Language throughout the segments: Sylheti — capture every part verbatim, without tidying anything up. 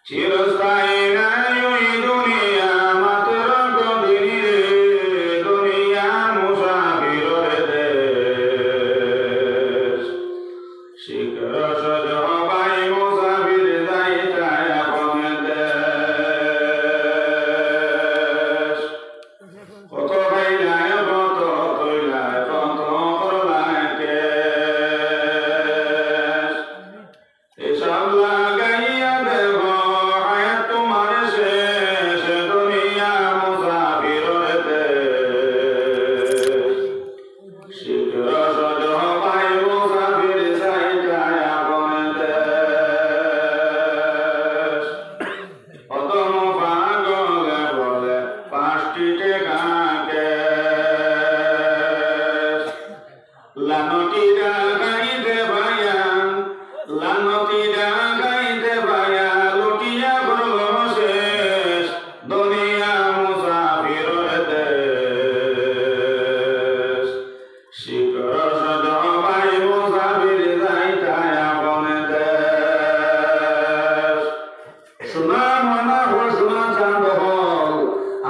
চিরস্থায়ী নায় ওই দুনিয়া, মাত্র কদিন রে দুনিয়া মুসাফিরর দেশ। শীঘ্র সজ হবাই মুসাফির যাইতায় আপন দেশ। কত খাইলায়, কত থইলায়, কত করলায় কেশ। হিসাব লাগাইয়া দেখো, হায়াত তোমার শেষ, দুনিয়া মুসাফিরর দেশ। শীঘ্র সজ হবাই মুসাফির যাইতায় আপন দেশ। অধম পাগলে বলে পাঁচটি টেকা কেশ। লানতি ডাকাইতে পাইয়া, লানতি ডাকাইতে পাইয়া, লুটিয়া করল শেষ, দুনিয়া মুসাফিরর দেশ। শীঘ্র সজ হবাই মুসাফির যাইতায় আপন দেশ। সোনার ময়না হল, সোনার চান্দ হল,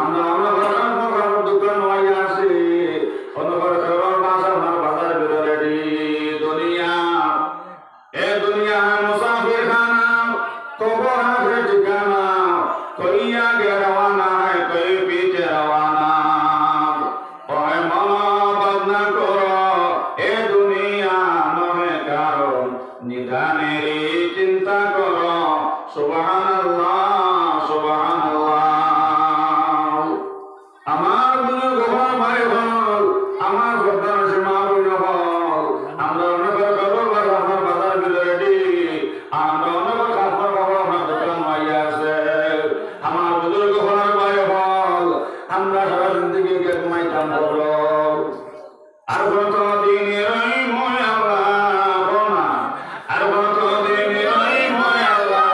আমরা অনেক প্রকার দোকান হইয়া আছি, অনেক প্রকার বাজার, আমার বাজার ভিতরে দি দুনিয়া। এ দুনিয়া মুসাফির খানা, কবর আখের ঠিকানা, কই আগে রওয়ানা, কই পিছে রওয়ানা। ওই মন বদ না করো, এ দুনিয়া নহে কারো নিদানের চিন্তা করো। সুবহানাল্লাহ, সুবহানাল্লাহ। আমার বুজুর্গ হকল, ভাই হকল, আমার পর্দার সীমা বইন হকল, আমরা অনেক খবর পাই আপনার বাজার ভিতরে দি, আর আমরা অনেক খাবার খবর আপনার দোকান মাইয়া আছে। আমার বুজুর্গ হকল, ভাই হকল, আমরা সারা জিন্দেগি কে ঘুমাইতাম খবর। আর কত দিন রইমু আল্লাহ, ও না, আর কত দিন রইমু আল্লাহ,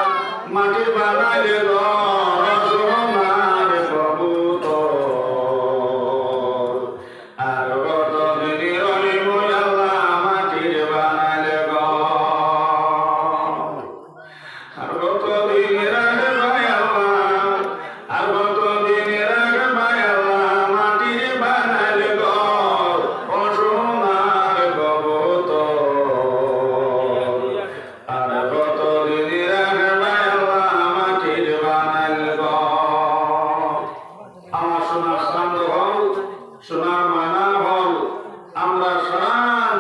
মাটির বানাইলে ঘর সোনার কবুতর। আর কত দিন রইমু আল্লাহ, মাটির বানাইলে ঘর। আর কত দিন রাখবায় আল্লাহ, আর কত দিন রাখবায় আল্লাহ, মাটির বানাইল ঘর, ও সোনার কবুতর। আর কত দিন রাখবায় আল্লাহ, মাটির বানাইল ঘর। আমার সোনার চান্দ হকল, সোনার ময়না হকল, আমরা সারা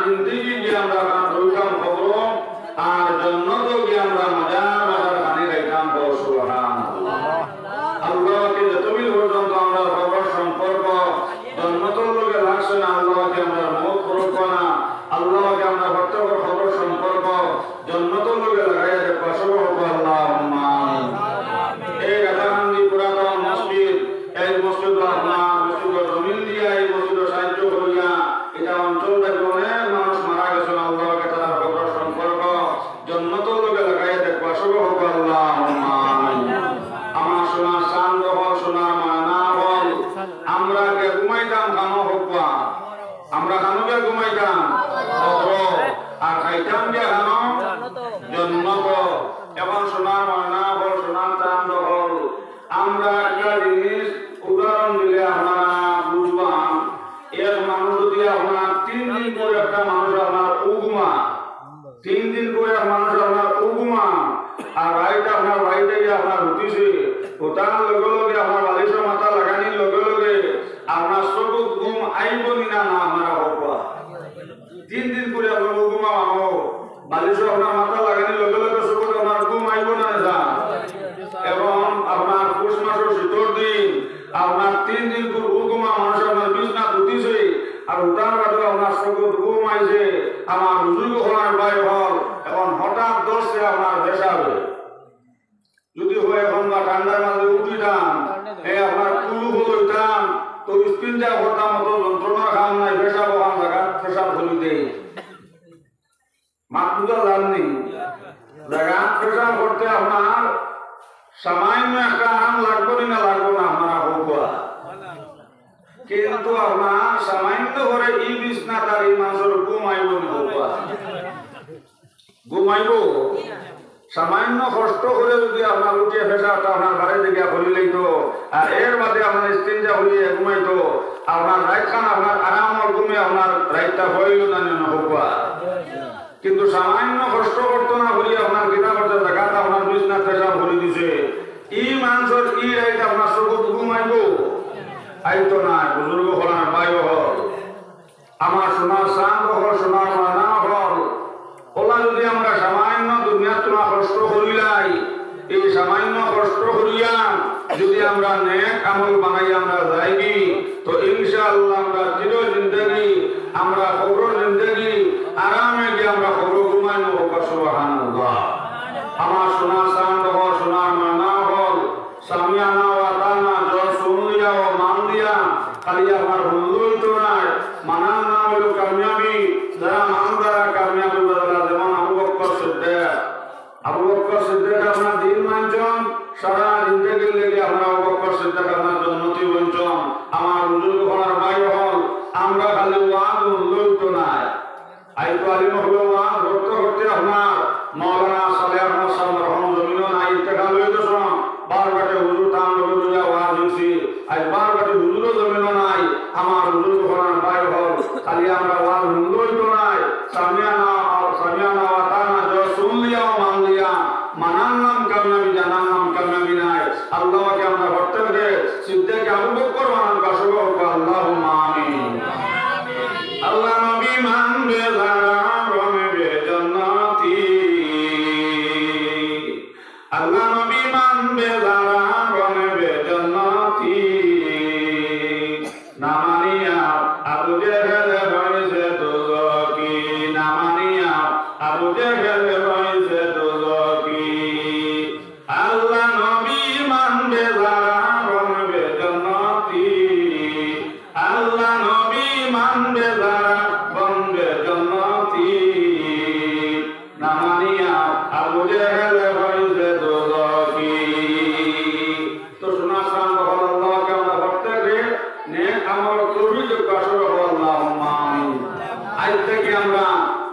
জিন্দেগি গিয়া আমরা খান রইতাম খবর, আর জন্নতো গিয়া আমরা মজার মজার খানি খাইতাম খবর। সুবহানাল্লাহ। আল্লাহকে যতদিন পর্যন্ত আমরা খবর সম্পর্ক জন্নতর লগে লাগছে না, আল্লাহকে আমরা মত করব না, আল্লাহকে আমরা প্রত্যেক খবর সম্পর্ক জন্নতর লগে লাগাইয়া দেখ, পাশে হোক, আল্লাহুম্মা আমিন। এই রাধাকান্দি পুরাতন মসজিদ, এই মসজিদ আপনার মসজিদর জমিন দিয়া, এই মসজিদর সাহায্য করিয়া, এটা অঞ্চল থাকি অনেক মানুষ মারা গেছেন, আল্লাহকে তারা খবর সম্পর্ক জন্নতর লগে লাগাইয়া দেখ, পাশে হোক, আল্লাহুম্মা আমিন। আমার সোনার চান্দ হকল, সোনার ময়না হকল, আমরা কে ঘুমাইতাম খানো হোক, আমরা খানো কে ঘুমাইতাম খবর, আর খাইতাম কে খানো জন্নত। এখন সোনার ময়না হকল, সোনার চান্দ হকল, আমরা একটা জিনিস উদাহরণ দিলে আপনারা বুঝবা। এক মানুষ যদি আপনার তিন দিন পর একটা মানুষ আপনার উগুমা, তিন দিন পর এক মানুষ আপনার উগুমা, আর রাইত আপনার বাড়িতে গিয়া আপনার উঠিছে, উঠার লগে লগে আপনার বালিশর মাথা লাগানির লগে লগে আপনার চকুত ঘুম আইব নি না, না আপনারা হবা? তিন দিন পরে আপনার উগুমা মানো, বালিশো আপনার মাথা লাগানির লগে লগে চকুত আপনার ঘুম আইব না, না? এবং আপনার পুষ মাসর শীতর দিন, আপনার তিন দিন পর উগুমা মানুষ আপনার বিছনাত উঠিছে, আর উঠার বাদে আপনার চকুত ঘুম আইছে, আমার বুজুর্গ হকল, ভাই হকল, এখন হঠাৎ ধরছে আপনার পেশাবে। যদি হয় এখন বা ঠান্ডার মাঝে উঠিতাম, এ আপনার কুলু হইতাম, তো স্পিন যা করতাম, অত যন্ত্রণার কাম নাই, পেশাব ওখান জাগাত পেশাব হলি দেই। মাত বুঝা যাননি? জাগাত পেশাব করতে আপনার সামান্য একটা আরাম লাগবো নি না লাগবো না, আপনারা হোক। কিন্তু আপনার সামান্য করে ই বিছনাত আর ই মানুষর ঘুম আইব নি হোক? ঘুম আইব? সামান্য কষ্ট করি যদি আপনার উঠিয়া পেশাবটা আপনার বাড়িত গিয়া করি লইতো, আর এর বাদে আপনার ইস্তিঞ্জা করিয়া ঘুমাইতো, আপনার রাইতখান আপনার আরামর ঘুমে আপনার রাইতটা অইলো না নি না? কিন্তু সামান্য কষ্ট করতো না করি আপনার কিতা করছে, জাগাত আপনার বিছনাত পেশাব করি দিছে, ই মানষর ই রাইত আপনার চকুত ঘুম আইবো? আইতো না। বুজুর্গ অকল, ভাই অকল, আমার সোনার চান অকল, সোনার ময়না অকল, অলা যদি আমরা সামান্য দুনিয়াত তুলা কষ্ট করিলাই, এই সামান্য কষ্ট করিয়া যদি আমরা নেক আমল বানাই আমরা যাইগি, তো ইনশাআল্লাহ আমরা চির জিন্দেগি আমরা কবর জিন্দেগি আরামে গিয়া আমরা কবর ঘুমাইমু। সুবহানাল্লাহ। আমার সোনার চান অকল, সোনার ময়না অকল, সামিয়ানা ওয়া আতানা, জো শুন লিয়া ও মান লিয়া, খালি আমার হুনলে অইতো নায়, মানার নাম অইলো কামিয়াবি। যারা মানু তারা কামিয়াবি অইবা, যেমন আবু বকর সিদ্দিক। আবু বকর সিদ্দিক আপনার দিন মানছইন, সারা জিন্দেগির লাগি আপনার আবু বকর সিদ্দিক আপনার জন্নতি বনছইন। আমার বুজুর্গ অকল, ভাই অকল, আমরা খালি ওয়াজ হুনলে অইতো নায়। আইজ তো আলিম অকলে ওয়াজ করতে করতে আপনার মাওলানা সালেহ আহমদ সাহেব মরহুম জমিনো নাই, ইন্তেকাল অই গেছইন। বারবাটি হুজুর তান লগে লইয়া ওয়াজ অইছে। আইজ বারবাটি হুজুরও জমিনো নাই। আমার বুজুর্গ অকল, ভাই অকল, খালি আমরা ওয়াজ হুনলে অইতো নায়। সামিয়ানা, সামিয়ানা ওয়া আতানা, জো শুন লিয়া ও মান লিয়া, মানার নাম কামিয়াবি, জানার নাম কামিয়াবি নায়। আল্লাহ পাকে আমরা প্রত্যেকরে সিদ্দিক আবু বকর বানাউক, সকলে কউক্কা, আল্লাহুম্মা আমিন। আল্লাহ নবী মানবে যারা বনবে জন্নতি। আল্লাহ নবী মানবে যারা বনবে জন্নতি। না মানিয়া আবু জেহেল হইছে দুজখি। না মানিয়া আবু জেহেল হইছে দুজখি। আল্লাহ নবী মানবে যারা বনবে জন্নতি। আল্লাহ নবী মানবে যারা বনবে জন্নতি। না মানিয়া আবু জেহেল হইছে দুজখি। তো সোনার চান অকল, আল্লাহ পাকে আমরা প্রত্যেকরে নেক আমলর তৌফিক দেউক্কা, সকলে কউক্কা, আল্লাহুম্মা আমিন। আইজ থাকি আমরা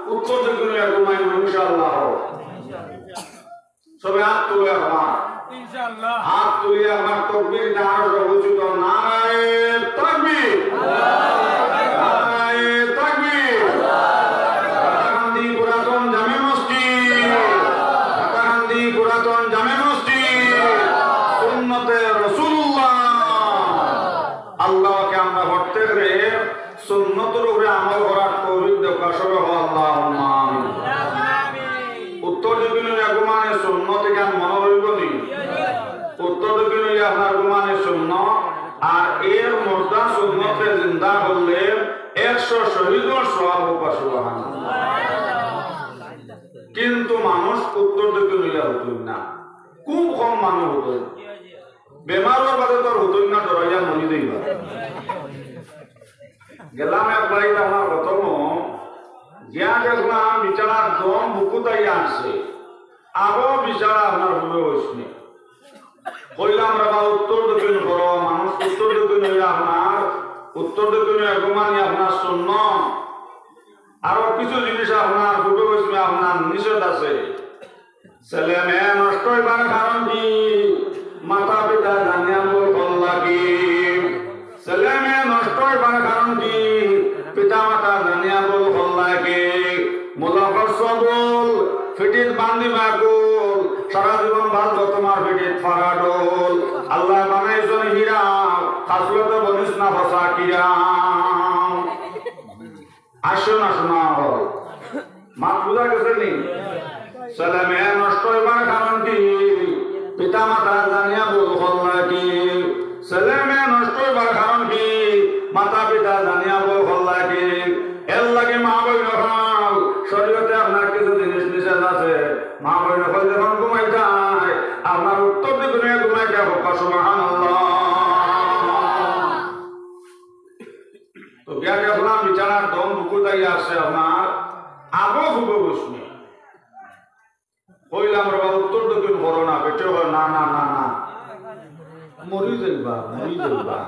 উত্তর দিকে ঘুমাইমু ইনশাআল্লাহ। সবে আত তুলে আমার। ইনশাআল্লাহ। আত তুলে আমার তকবীর দ্বারা সর্বোচ্চ নারায়ে তাকবীর। নারায়ে তাকবীর। হাতাকান্দি পুরাতন জামে মসজিদ। হাতাকান্দি পুরাতন জামে মসজিদ। সুন্নতে রাসূলুল্লাহ। আল্লাহ পাকে আমরা প্রত্যেকরে সুন্নতর উপরে আমল করার তৌফিক দেউক্কা, সকলে কউক্কা, আল্লাহুম্মা আমিন। উত্তর দিকে অইয়া ঘুমানি সুন্নত, ইখান মনো রইবো নি? উত্তর দিকে অইয়া আপনার ঘুমানি সুন্নত, আর এর মধ্যে সুন্নতরে জিন্দা করলে একশো শহীদর সওয়াব অইবো, সুবহানাল্লাহ। কিন্তু মানুষ উত্তর দিকে অইয়া হুতইন না, খুব কম মানুষ হুতইন। বেমারর বাদে তো আর হুতইন না, ডরাইয়া মরি যাইবা। গেলাম এক বাড়িত, আমার প্রথম গিয়া দেখলাম বিছানার দম বুকুত আইয়া আটছে, আরো বিছানা আপনার হুবে বইছে। কইলাম, "রে বা, উত্তর দক্ষিণ করো, মানুষ উত্তর দক্ষিণ অইয়া আপনার, উত্তর দক্ষিণ অইয়া ঘুমানি আপনার সুন্নত।" আরো কিছু জিনিস আপনার হুবে বইছে, আপনার নিষেধ আছে। ছেলে মেয়ে নষ্ট অইবার কারণ কি? মাতা পিতা জানিয়া ভুল করলা কি? ছেলে মেয়ে নষ্ট অইবার কারণ কি? পিতা মাতা জানিয়া ভুল করলা কি? মুলা করছো ভুল, পিঠিত বান্ধিবা কুল, সারা জীবন বাজবো তুমার পিঠিত ফাড়া ঢোল। আল্লায় বানাইছইন হীরা, খাসলতে বনিস না ফসা কিরা। আসো না শোনা অকল। মাত বুঝা গেছে নি? ছেলে মেয়ে নষ্ট অইবার কারণ কি? পিতা মাতা জানিয়া ভুল করলা কি? ছেলে মেয়ে নষ্ট অইবার কারণ কি? মাতা পিতা জানিয়া ভুল করলা কি? এর লাগি মা বইন অকল, শরীয়তে আপনার কিছু জিনিস নিষেধ আছে। মা বইন অকল যখন ঘুমাইতায়, আপনার উত্তর দিকে ঘুমাইতায়, কউক্কা সুবহানাল্লাহ। তো গিয়া দেখলাম বিছানার দম বুকুত আইয়া আছে আপনার, আরো হুবে বইছে। কইলাম, "রে বা, উত্তর দক্ষিণ করো না।" বেটায় কয়, "না, না, না, না, মরি যাইবা, মরি যাইবা,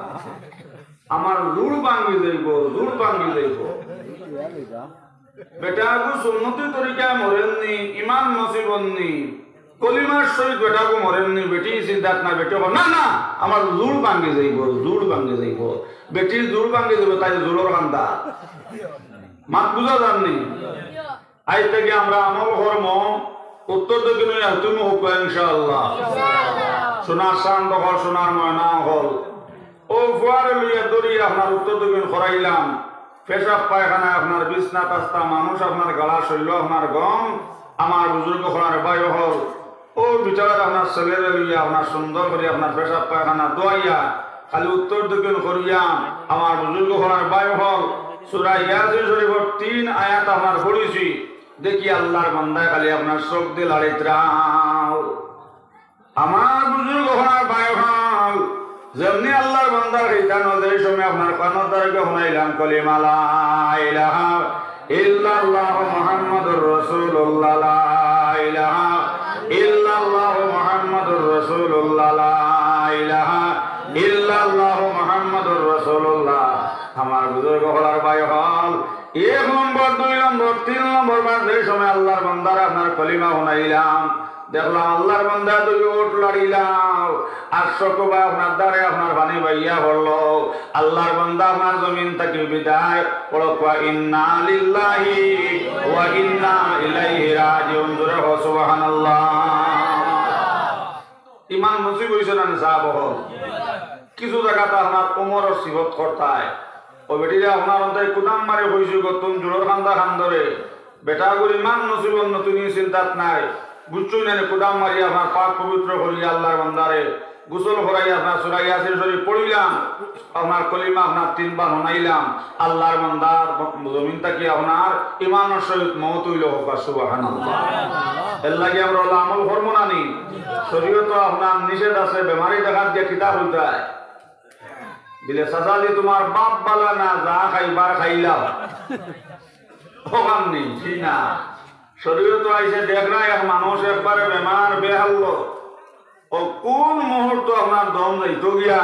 আমার জুড় ভাঙ্গি যাইবো, জুড় ভাঙ্গি যাইবো।" বেটা আগু সুন্নতি তরিকায় মরের নি, ইমান নসিব অর নি। কলিমার সহিত বেটাগু মরের নি, বেটি চিন্তাত নাই, বেটি কয়, "না, না, আমার জুড় ভাঙ্গি যাইবো, জুড় ভাঙ্গি যাইবো।" বেটির জুড় ভাঙ্গি যাইবো, তাই জুড়র কান্দা। মাত বুঝা যার নি? আইজ থাকি আমরা আমল করমু, উত্তর দক্ষিণ অইয়া তুমি হোক, ইনশাআল্লাহ। সোনার চান্দ অকল, সোনার ময়না অকল। অউ ফুয়ারে লইয়া দৌড়িয়া আপনার উত্তর দক্ষিণ করাইলাম। পেশাব পায়খানায় আপনার বিছনাত আস্তা মানুষ, আপনার গাড়া শইল, আপনার গম, আমার বুজুর্গ অকল, ভাই অকল, অউ বেটারে আপনার ছেলেরে লইয়া আপনার সুন্দর করি আপনার পেশাব পায়খানা ধুয়াইয়া, খালি উত্তর দক্ষিণ করিয়া, আমার বুজুর্গ অকল, ভাই অকল, সূরা ইয়াসিন শরীফর তিন আয়াত আপনার পড়ছি, দেখি আল্লার বান্দায় খালি আপনার চোখ দি লাড়িতরা। আমার বুজুর্গ অকল, ভাই অকল, যেমনি আল্লার বান্দার খিতানো যে সময় আপনার কানর দ্বারে হুনাইলাম কলিমা লা ইলাহা ইল্লাল্লাহু মুহাম্মাদুর রাসূলুল্লাহ, লা ইলাহা ইল্লাল্লাহু মুহাম্মাদুর রাসূলুল্লাহ, লা ইলাহা ইল্লাল্লাহু মুহাম্মাদুর রাসূলুল্লাহ। আমার বুজুর্গ অকল আর ভাই অকল, এক নম্বর, দুই নম্বর, তিন নম্বর বার যে সময় আল্লার বান্দারে আপনার কলিমা হুনাইলাম, দেখলাম আল্লার বান্দা দুই ওট লাড়িলাও, আর সকবা আপনার দ্বারে আপনার পানি বাইয়া পড়লো। আল্লার বান্দা আপনার জমিন থাকি বিদায়, পড়ো কওয়া, "ইন্না লিল্লাহি ওয়া ইন্না ইলাইহি রাজিউন।" জোরে কও, "সুবহানাল্লাহ।" ইমান নসিব অইছে না নি সাব অকল? কিছু জাগাত আপনার উমরর সিফত করতায়। অউ বেটিরে আপনার অন্তে কুদাম মারি কইছি গো, তুম জুড়র কান্দা কান্দরে। বেটাগুর ইমান নসিব অইল না নি, চিন্তাত নাই। বুঝছইন না নি, কুদাম মারি আপনার পাক পবিত্র করি আল্লার বান্দারে গোসল করাই আপনার সূরা ইয়াসিন শরীফ পড়িলাম, আপনার কলিমা আপনার তিনবার হুনাইলাম, আল্লার বান্দার জমিন থাকি আপনার ইমানর সহিত মউত অইলো, কও সুবহানাল্লাহ। এর লাগি আমরা অলা আমল করমু না নি? শরীয়তো আপনার নিষেধ আছে, বেমারি দেখাত গিয়া কিতা কইতায়? দিলে, "চাচাজি, তুমার বাপ বালা না, যা খাইবার খাইলাও।" অখান নি, জি না। শরীয়তো আইছে, দেখরা এক মানুষ একবারে বেমার, বেহাল্য। অউ কুন মুহূর্ত আপনার দম যাইতো গিয়া,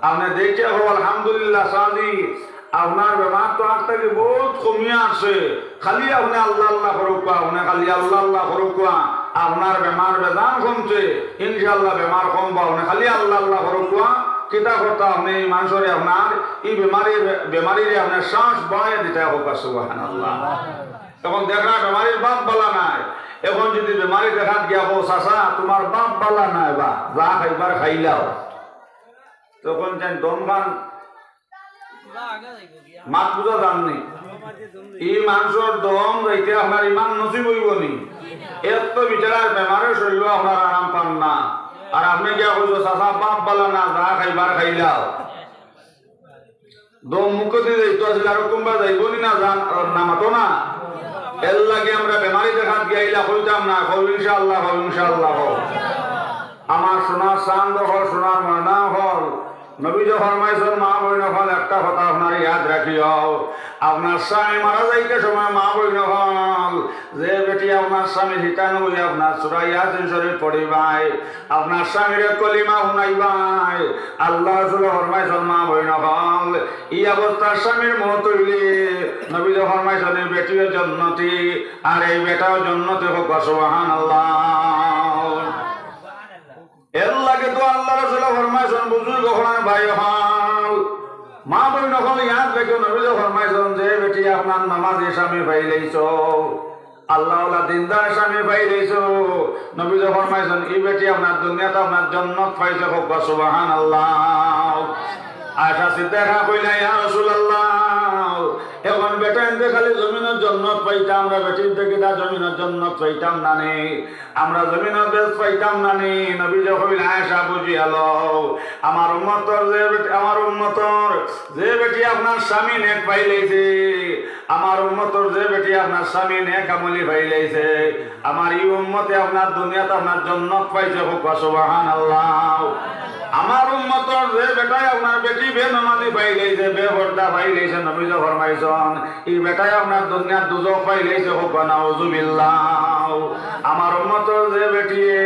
আপনে দেখিয়া কও, "আলহামদুলিল্লাহ, চাচাজি, আপনার বেমার তো আগ থাকি বউত কমিয়া আছে।" খালি আপনে আল্লাহ আল্লাহ করউক্কা, আপনে খালি আল্লাহ আল্লাহ করউক্কা, আপনার বেমার বেজান কমছে, ইনশাআল্লাহ বেমার কমবো। আপনে খালি আল্লাহ আল্লাহ করউক্কা, কিতা করতা আপনে ই মানষরে আপনার ই বেমারি, বেমারিরে আপনার শ্বাস বাড়াইয়া দিতা, কও সুবহানাল্লাহ। অখন দেখরা বেমারির বাপ বালা নাই, অখন যুদি বেমারি দেখাত গিয়া কও, "চাচা, তুমার বাপ বালা নাই বা, যা খাইবার খাইলাও।" তখন যেন দম খান মাত বুঝা যার নি? ই মানষর দম যাইতে আপনার ইমান নসিব অইবো নি? এত বেচারার বেমারে শরীলো আপনার আরাম পার না। আর আপনে গিয়া কইছো, "চাচা, বাপ বালা না, যা খাইবার খাইলাও।" দম মুখদি যাইতো আছিল, আর কুনবা যাইবো নি না জান, না মাতো না। এর লাগি আমরা বেমারি দেখাত গিয়া ইলা কইতাম না, কও ইনশাআল্লাহ, কও ইনশাআল্লাহ, কও। আমার সোনার চান্দ অকল, সোনার ময়না অকল, নবীজি ফরমাইছইন, মা বইন অকল, একটা কথা আপনারা ইয়াদ রাখিও, আপনার স্বামী মারা যাইতে সময়, মা বইন অকল, যে বেটি আপনার স্বামী হিতানো অইয়া আপনার সূরা ইয়াসিন শরীফ পড়িবায়, আপনার স্বামীরে কলিমা হুনাইবায়, আল্লার রাসূলে ফরমাইছইন, মা বইন অকল, ই অবস্থাত স্বামীর মউত অইলে নবীজি ফরমাইছইন, ই বেটিও জন্নতি, আর ই বেটাও জন্নতি, কও সুবহানাল্লাহ। এর লাগি তো আল্লার রাসূলে ফরমাইছইন, বুজুর্গ অকল, ভাই অকল, মা বইন অকল, ইয়াদ রাখিও, নবীজি ফরমাইছইন, যে বেটি আপনার নামাজি স্বামী পাইলাইছো, আল্লাহওয়ালা দিনদার স্বামী পাইলাইছো, নবীজি ফরমাইছইন, ই বেটি আপনার দুনিয়াত আপনার জন্নত পাইছে, কও সুবহানাল্লাহ। আয়েশা সিদ্দিকা কইলা, ইয়া রাসূলুল্লাহ, অখন বেটাইন্তে খালি জমিনো জন্নত পাইতা, আমরা বেটিন্তে কিতা জমিনো জন্নত পাইতাম না নি? আমরা জমিনো বেহেস্ত পাইতাম না নি? নবীজি কইলা, আয়েশা, বুঝিয়া লও, আমার উম্মতর যে বেটি, আমার উম্মতর যে বেটি আপনার স্বামী নেক পাইলাইছে, আমার উম্মতর যে বেটি আপনার স্বামী নেক আমলি পাইলাইছে, আমার ই উম্মতে আপনার দুনিয়াত আপনার জন্নত পাইছে, কও সুবহানাল্লাহ। আমার উম্মতর যে বেটায় আপনার বেটি বেনমাজি পাইলাইছে, বেপর্দা পাইলাইছে, নবীজি ফরমাইছইন, ই বেটায় আপনার দুনিয়াত দুজখ পাইলাইছে, কও নাউজুবিল্লাহ। আমার উম্মতর যে বেটিয়ে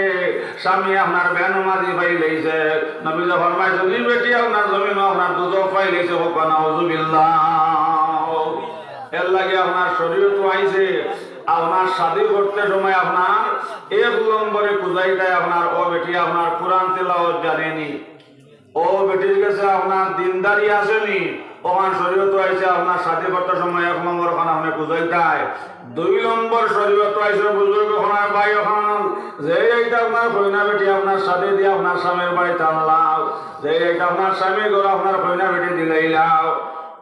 স্বামী আপনার বেনমাজি পাইলাইছে, নবীজি ফরমাইছইন, ই বেটি আপনার জমিনো আপনার দুজখ পাইলাইছে, কও নাউজুবিল্লাহ। এর লাগি আপনার শরীয়তো আইছে, আপনার শাদি করতে সময় আপনার এক নম্বরে খুঁজাইতায় আপনার ও বেটি আপনার কোরআন তেলাওয়াত জানেনি, ও বেটির গেছে আপনার দিনদারি আছেনি। অখান শরীয়ত আইছে আপনার শাদি করতে সময় এক নম্বর অখান আপনে খুঁজাইতায়। দুই নম্বর শরীয়ত আইছে বুজুর্গ অখান, ভাই অখান, যে এইটা আপনার কইনা বেটি আপনার শাদি দিয়া আপনার স্বামীর বাড়িত আনলাও, যে এইটা আপনার স্বামীর ঘরো আপনার কইনা বেটি দিলাইলাও,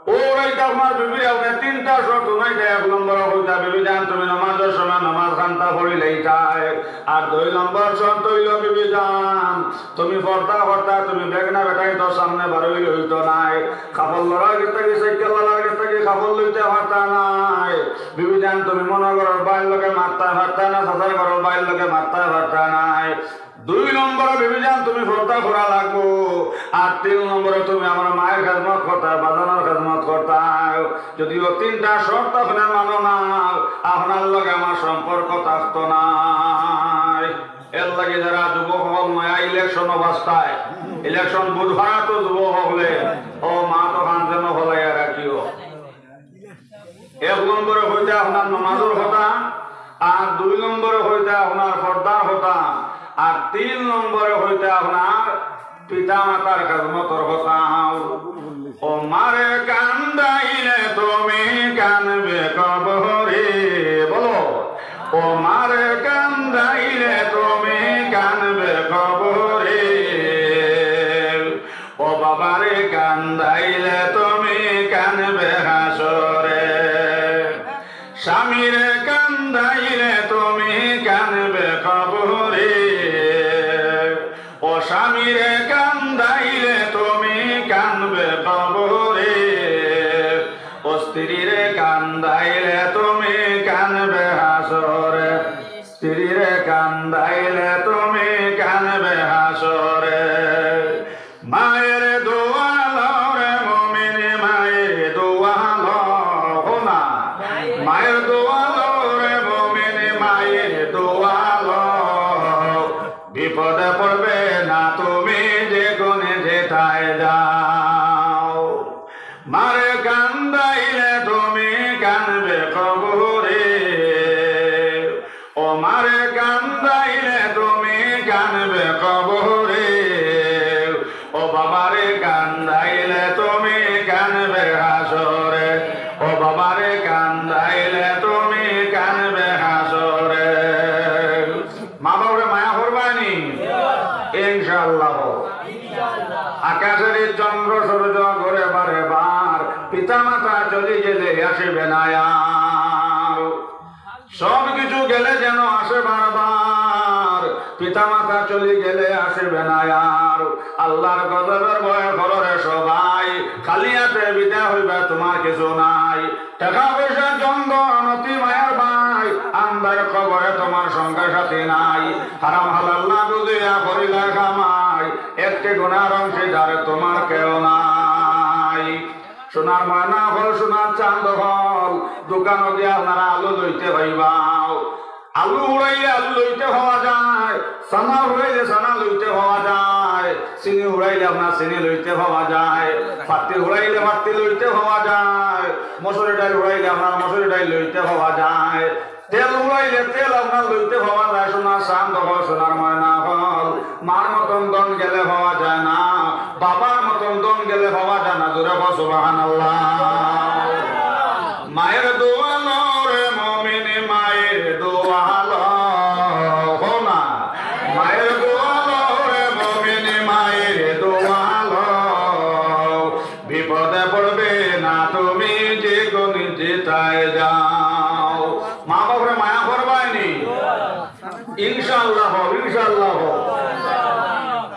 ও রাইত আপনার বিবিরে আপনে তিনটা শর্ত হুনাইতা। এক নম্বরে কইতা, "বিবি জান, তুমি নামাজর সময় নামাজ খান্তা পড়িলাইতায়।" আর দুই নম্বর শর্ত অইলো, "বিবি জান, তুমি পর্দা করতায়, তুমি বেগনা বেটাইন্তর সামনে বারইলে অইতো নায়, কাপড় লড়ার গেছ থাকি, সাইকেল লড়ার গেছ থাকি কাপড় লইতায় পারতায় নায়। বিবি জান, তুমি মনো করো ভাইর লগে মাততায় পারতায় না, চাচার ঘরর ভাইর লগে মাততায় পারতায় নায়।" দুই নম্বরে বিবি জান তুমি পর্দা করা লাগবো, আর তিন নম্বরে তুমি আমার মায়ের খেদমত করতায়, বাজানোর খেদমত করতায়। যদি ও তিনটা শর্ত আপনে মানো না, আপনার লগে আমার সম্পর্ক থাকতো নায়। এর লাগি যারা যুবক অকল নয়া ইলেকশন অবস্থায়, ইলেকশন বুধবার তো যুবক অকলে, ও মা তো কান যেন হলাইয়া রাখিও। এক নম্বরে কইতা আপনার নমাজর কথা, আর দুই নম্বরে কইতা আপনার পর্দার কথা, আর তিন নম্বরে কইতা আপনার পিতা মাতার খেদমতর কথা। "ও মারে কান্দাইলে তুমি কানবে কবরে।" বলো, "ও মারে কান্দাইলে তুমি কানবে কবরে।" ও বাবারে কান্দাইলে তুমি কানবে হাসরে, স্বামীরে কান্দাইলে তুমি কানবে কবরে। ও স্বামীরে কান্দাইলে তুমি কানবে কবরে, ও স্ত্রীরে কান্দাইলে তুমি কানবে হাসরে, স্ত্রীরে কান্দাইলে তুমি কানবে হাসরে। মায়ের দোয়া লও রে মুমিন, মায়ের দোয়া লও। হো না, মায়ের দোয়া লও রে মুমিন, মায়ের দোয়া লও। বিপদে পড়বে না তুমি যে কোন যেথায় যাও। মারে কান্দাইলে তুমি কানবে কবরে, ও মারে কান্দাইলে তুমি কানবে কবরে, ও বাবারে কান্দাইলে তুমি কানবে হাসরে, ও বাবারে কান্দাইলে তুমি কানবে হাসরে। মা বাবারে মায়া করবানি? ইনশাআল্লাহ। আকাশের এই চন্দ্র সূর্য ঘুরে বারে বার, পিতা মাতা চলি গেলে আসিবে না আর। সব কিছু গেলে যেন আসে বারবার, পিতা মাতা চলি গেলে আসিবে না আর। আল্লাহর গজবের ভয় করো রে সবাই, খালি হাতে বিদায় হইবে, তোমার কিছু নাই। টাকা পয়সা, জন ধন অতি মায়ার ভাই, আন্দার কবরে তোমার সঙ্গে সাথী নাই। হারাম হালাল না বুঝিয়া করিলা কামাই, একটি গুনার অংশীদার তোমার কেউ নাই। সোনার ময়না অকল, সোনার চান্দ অকল, দোকানো দিয়া আপনারা আলু লইতে পাইবাও। আলু উড়াইলে আলু লইতে পাওয়া যায়, চানা উড়াইলে চানা লইতে পাওয়া যায়, চিনি উড়াইলে আপনার চিনি লইতে পাওয়া যায়, পাতি উড়াইলে পাতি লইতে পাওয়া যায়, মসুরি ডাইল উড়াইলে আপনার মসুরি ডাইল লইতে পাওয়া যায়, তেল উড়াইলে তেল আপনার লইতে পাওয়া যায়। সোনার চান্দ অকল, সোনার ময়না অকল, মার মতন ধন গেলে পাওয়া যায় না, বাবার মতন ধন গেলে পাওয়া যায় না। জোরে কও সুবহানাল্লাহ। মায়ের দোয়া লও রে মুমিন, মায়ের দোয়া লও। কও না, মায়ের দোয়া লও রে মুমিন, মায়ের দোয়া লও। বিপদে পড়বে না তুমি যে কোন যেথায় যাও। মা বাবারে মায়া করবায়নি? ইনশাআল্লাহ, ইনশাআল্লাহ।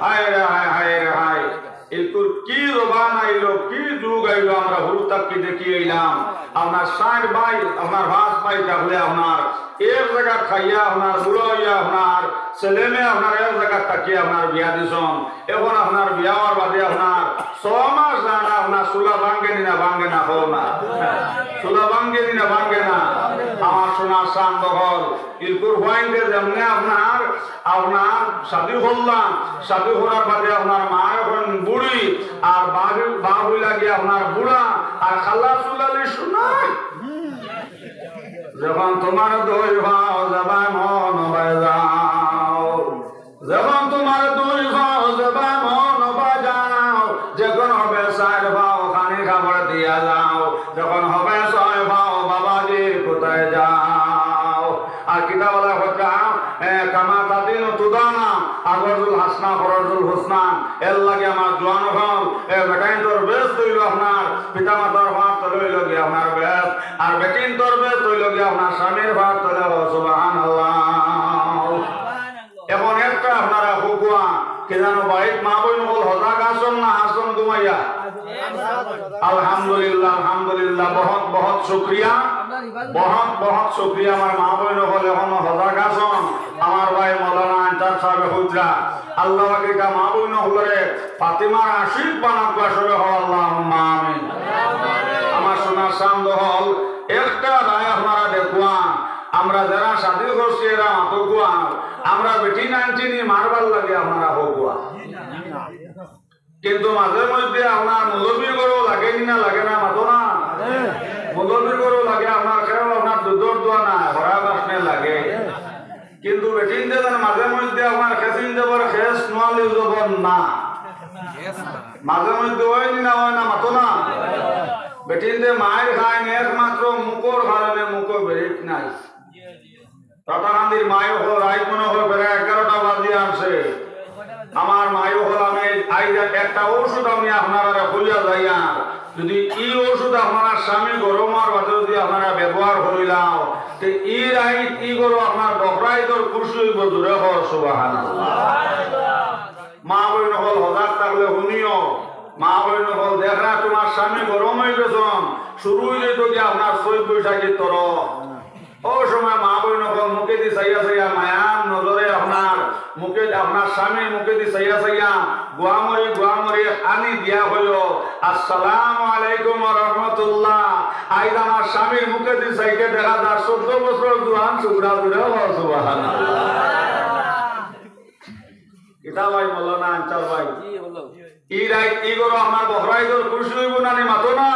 হায় রে হায়, হায় রে হায়। এরপর কি জবান আইলো, কি যুগ আইলো, আমরা হুরু থাকি দেখি আইলাম। আপনার চাইর ভাই, আপনার পাঁচ ভাই থাকলে আপনার এক জাগাত খাইয়া আপনার বুড়া অইয়া আপনার ছেলে মেয়ে আপনার এক জাগাত থাকি আপনার বিয়া দিছন। এখন আপনার বিয়া অওয়ার বাদে আপনার ছয় মাস যায় না, আপনার চুলা ভাঙ্গেনি না ভাঙ্গে না, কও না। চুলা ভাঙ্গেনি না ভাঙ্গে না। আমার সোনার চান্দ অকল, ইলকুর ফুয়াইন্তে যেমনে আপনার, আপনার শাদি করলাম, শাদি করার বাদে আপনার মা এখন বুড়ি, আর বাপ, বাপ অইলা গিয়া আপনার বুড়া, আর খালা চুলালি সোনা। যখন তোমার দুই পাও যেবায় মন বায় যাও, যখন তোমার দুই পাও যেবায় মন বায় যাও, যখন হবে চাইর পাও খানি কাপড় দিয়া যাও, যখন হবে ছয় পাও বাবাজি কোথায় যাও। আর কিতাবওয়ালা কথা, এ, কামা তাদিনু তুদানা, আগর জুল হাসনা, পরর জুল হুসনা। এর লাগি আমার জোয়ান অকল, এ, বেটাইন্তর বেহেস্ত অইলো আপনার পিতা মাতার পার তলে অইলো গিয়া আপনার বেহেস্ত, আর বেটিন্তর বেহেস্ত অইলো গিয়া আপনার স্বামীর পার তলে। সুবহানাল্লাহ। এখন একটা আপনারা কউক্কা, কি জানো, বাড়িত মা বইন অকল হজাগ আছইন না আছইন ঘুমাইয়া? আলহামদুলিল্লাহ, আলহামদুলিল্লাহ, বহুত বহুত শুকরিয়া, বহুত বহুত শুকরিয়া। আমার মা বইন অকল এখনো হজাগ আছইন। আমার ভাই মৌলানা আনসার সাহেব হুজরা, আল্লাহ পাকে ইতা মা বইন অকলরে ফাতিমার আশিক বানাউক্কা, সবে কও আল্লাহুম্মা আমিন। আমার সোনার চান্দ অকল, একটা রায় আপনারা দেখউক্কা, আমরা যারা শাদি করছি এরা মাতউক্কা, আমরা বেটিন আনছি নি মারবার লাগি আপনারা কউক্কা। কিন্তু মাঝে মধ্যে আপনার মৌলবীর ঘরো লাগে নি না, লাগে না, মাতো না? মৌলবীর ঘরো লাগে, আপনার কেউ আপনার দুধর দোয়া না, ঘোড়া বাসনে লাগে। কিন্তু বেটিন্তে যেন মাঝে মধ্যে আপনার খেসিন জবর খেস, নোয়ালি জবর না। মাঝে মধ্যে অয় নি না, অয় না, মাতো না? বেটিন্তে মাইর খাইন একমাত্র মুখর কারণে, মুখো ব্রেক নাই। রাতাকান্দির মাই অকল রাইত মনে অয় প্রায় এগারোটা বাজি আনছে। আমার মাই অকল, আমি আইজ একটা ঔষধ আমি আপনারারে কইয়া যাইয়ার, যদি ই ঔষধ আপনারা স্বামী গরম অওয়ার বাদে যদি আপনারা ব্যবহার করিলাও, তে ই রাইত ই ঘরো আপনার বখরা ইদর খুশি অইবো, জোরে কও সুবহানাল্লাহ। মা বইন অকল হজাগ থাকলে হুনিও, মা বইন অকল দেখরা তোমার স্বামী গরম অইগেছইন, শুরু অইযাইতো গিয়া আপনার চৈত বৈশাখীর তরফ। অউ সময় মা বইন অকল মুখেদি চাইয়া চাইয়া মায়ার নজরে আপনার মুখে, আপনার স্বামীর মুখেদি চাইয়া চাইয়া গুয়ামরি গুয়ামরি আনি দিয়া কইও, "আসসালামু আলাইকুম ওয়া রাহমাতুল্লাহ।" আইজ আমার স্বামীর মুখেদি চাইতে দেখা যার চৌদ্দ বছরর জোয়ান ছোকরা, জোরে কও সুবহানাল্লাহ। কিতা ভাই, মৌলানা আনসার ভাই? ই রাইত ই ঘরো আমার বখরা ইদর খুশি অইবো না নি, মাতো না?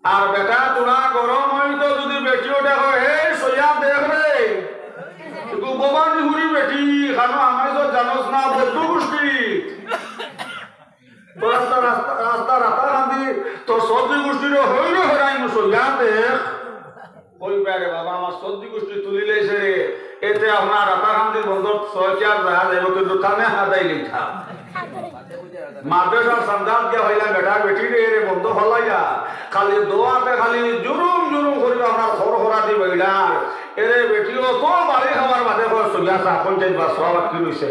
আর বেটা, তোরা গরম অইতো যদি বেটিও দেখো, "হে সইয়া দেখ রে, তুই ভবানীপুরি বেটি, খানো আমায় তো জানোস না, বদ্দু গুষ্টি।" তোরা তো রাস্তা, রাস্তা রাতাকান্দি, তোর সর্দি গুষ্টিরে হইরে হরাই মু সইয়া দেখ। কইবা রে বাবা, আমার সর্দি গুষ্টি তুলিলাইছে রে, এতে আপনার রাতাকান্দির বন্দর ছয় চার দেখা যাইবো, কিন্তু থানে হাতাই লিখা। মাদ্রাসার সান্দাত গিয়া হইলাম, বেটা বেটি রে, রে বন্ধ হলাইয়া, খালি দোয়াতে খালি জুরুম জুরুম করিবা, আপনার খর খরা দি বইলার। এরে বেটি, অত বাড়ি খাবার বাদে কর সইয়া চা পঞ্চাশ বা সওয়াব কি রইছে?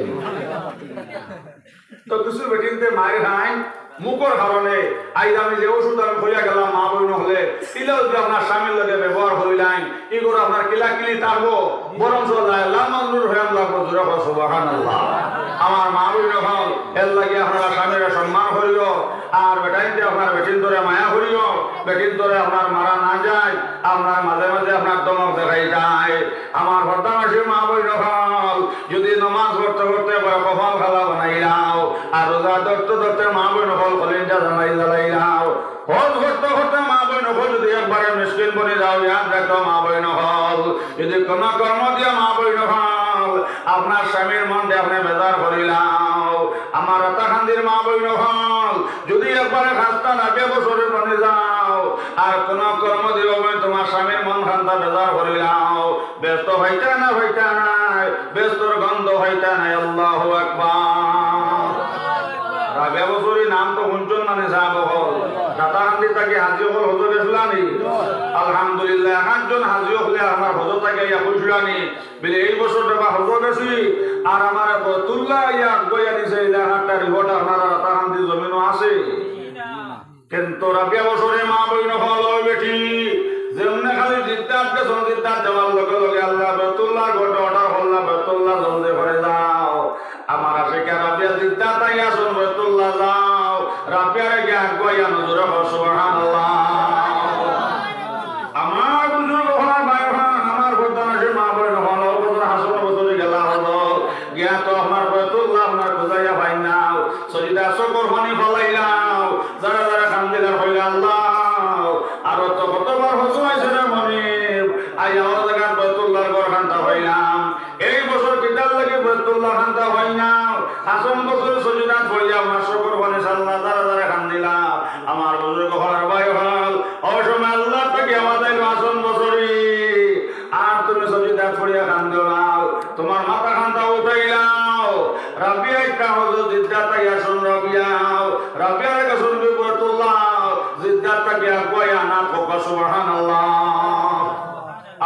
তো কিছু বেটিন্তে মাইর খাইন মুখর কারণে। আইজ আমি যে ঔষধ আমি কইয়া গেলাম, মা বইন অকলে, ইলা যদি আপনার স্বামীর লগে ব্যবহার করিলাইন, ই ঘরো আপনার কিলাকিলি থাকবো, বরঞ্চ লায়লা মজনুর হইয়া লাগবো, জোরে কও সুবহানাল্লাহ। আমার মা বইন অকল, এর লাগি আপনারা স্বামীরে সম্মান করিও, আর বেটাইন্তে আপনার বেটিন্তরে মায়া করিও, বেটিন্তরে আপনার মারা না যায়, আপনার মাঝে মাঝে আপনার ধমক দেখাই যায়। আমার পর্দানশীন মা বইন অকল, যদি নমাজ পড়তে পড়তে কয় কপাল খালা বানাইলাও, আর রোজা ধরতে ধরতে মা বইন অকল কলিজা জ্বালাই জ্বালাইলাও, হজ করতে করতে মা বইন অকল যদি একবারে মিসকিন বনি যাও, ইয়াদ রাখো মা বইন অকল, যদি কোনো কর্ম দিয়া মা বইন অকল আপনার স্বামীর মনরে আপনে বেজার করিলাও, আমার রাতাকান্দির মা বইন অকল, যদি একবারে খাস্তা রাবিয়া বসরি বনি যাও, আর কোনো কর্ম দিয়া বইন তোমার স্বামীর মন খান্তা বেজার করিলাও, বেহেস্ত পাইতা না পাইতা নায়, বেহেস্তর গন্ধ পাইতা নায়। আল্লাহু আকবার। রাবিয়া বসরি নাম তো হুনছইন না নি সাব অকল? রাতাকান্দি থাকি হাজি অকল হজো গেছলা নি? আলহামদুলিল্লাহ, একজন হাজি অকলে আমার হজো থাকি আইয়া কইছলা নি, বলে, "এই বছর বাবা হজো গেছি, আর আমার বয়তুল্লাহ আইয়া আগুয়াইয়া দিছে, এই জাগার একটা রিপোর্ট আপনারা রাতাকান্দি জমিনো আছে।" কিন্তু রাবিয়া বসরি মা বইন অকল, ও বেটি, যেমনে খালি জিদ্দাত গেছো, জিদ্দাত যাওয়ার লগে লগে আল্লাহ বয়তুল্লাহ ঘরো অর্ডার করলা, বয়তুল্লাহ জলদি করে যাও। আমার আশিকা রাবিয়া জিদ্দাত আইয়া আছইন, বয়তুল্লাহ যাও। রাবিয়ারে গিয়া আগুয়াইয়া আনো, জোরে কও সুবহানাল্লাহ। আমার বুজুর্গ অকল, ভাই অকল, আমার পর্দানশীন মা বইন অকল, ও বছর হাছন বছর গেলা হজো, গিয়া তো আপনার বয়তুল্লাহ আপনার খুজাইয়া পাইন না, সজিদা চকুর পানি ফালাইলাও, যারা যারা কান্দিলা কইলা, "আল্লাহ, আরো তো কতবার হজো আইছে রে মনি।" বছরে সজিদাত পড়িয়া আমার চকুর পানি ছাড়লা, জারে জারে কান্দিলা। আমার বুজুর্গ অকল আর ভাই অকল, অউ সময় আল্লাহ পাকে আমারে হাসান বসরি, আর তুমি সজিদাত পড়িয়া কান্দিও না, তুমার মাথা খানটা উঠাইলাও। রাবিয়া ইতা হজরত জিদ্দা তাইয়া শুন রাবিয়াও, রাবিয়ার কাছে বিপদ তুললাও, জিদ্দা তাকে আগুয়াই আনা থাকো, সুবহানাল্লাহ।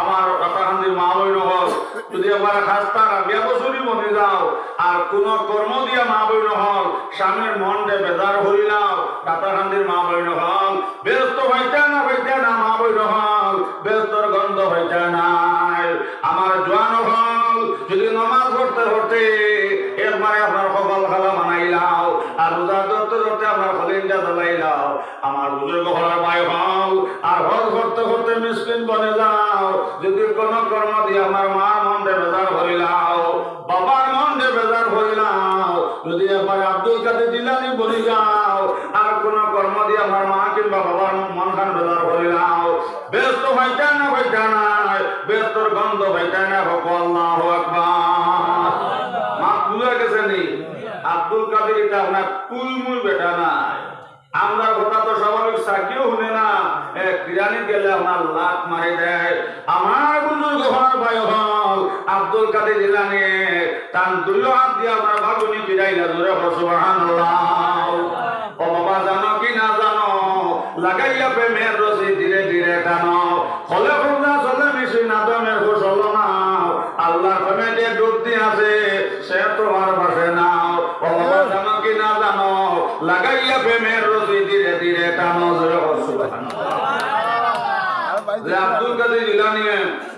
আমার রাতারকান্দির মা বইন অকল, যদি একবার খাস্তা রাবিয়া বসরি বনি যাও, আর কুনু কর্ম দিয়া মা বইন অকল, স্বামীর মনরে বেজার করিলাও, রাতারকান্দির মা বইন অকল, বেহেস্ত পাইতা না পাইতা না মা বইন অকল, বেহেস্তর গন্ধ পাইতা নায়। আমার জোয়ান অকল, যদি নমাজ পড়তে পড়তে একবারে আপনার কপাল কালা বানাইলাও, আর রোজা ধরতে ধরতে আপনার কলিজা জ্বালাইলাও, আমার বুজুর্গ অকল আর ভাই অকল, আর হজ করতে করতে মিসকিন বনি যাও, যদি কুনু কর্ম দিয়া আমার মার মনরে বেজার করিলাও, বাবার মনরে বেজার করিলাও, যদি একবার আব্দুল কাদের জিলানী বনি যাও, আর কুনু কর্ম দিয়া আমার মা কিংবা বাবার মন খান বেজার করিলাও, বেহেস্ত পাইতা না পাইতা নায়, বেহেস্তর গন্ধ পাইতা না, থাকো, আল্লাহু আকবার। মাত বুজা গেছে নি? আব্দুল কাদের ইতা আপনার কুলমুল বেটা নায়। আমরার কথা তো স্বাভাবিক, চাকিও হুনে না, এ, কিরানি গেলে আপনার লাত মারি দেয়। আমার বুজুর্গ অকল আর ভাই অকল, আব্দুল কাদের জিলানী, তান দুইও হাত দিয়া আমার বাগুনি কিরাইলা, জোরে কও সুবহানাল্লাহ। ও বাবা, জানো কি না জানো, লাগাইয়া প্রেমের রশি ধীরে ধীরে টানো, হলে খুঁজা চলে মিশি না দমে কুশল নাও, আল্লাহর প্রেমে যে ডুব দিয়া আছে, সে তোমার পাশে নাও। ও বাবা, জানো কি না জানো, লাগাইয়া প্রেমের রশি ধীরে ধীরে টানো, জোরে কও সুবহানাল্লাহ। যে আব্দুল কাদের জিলানী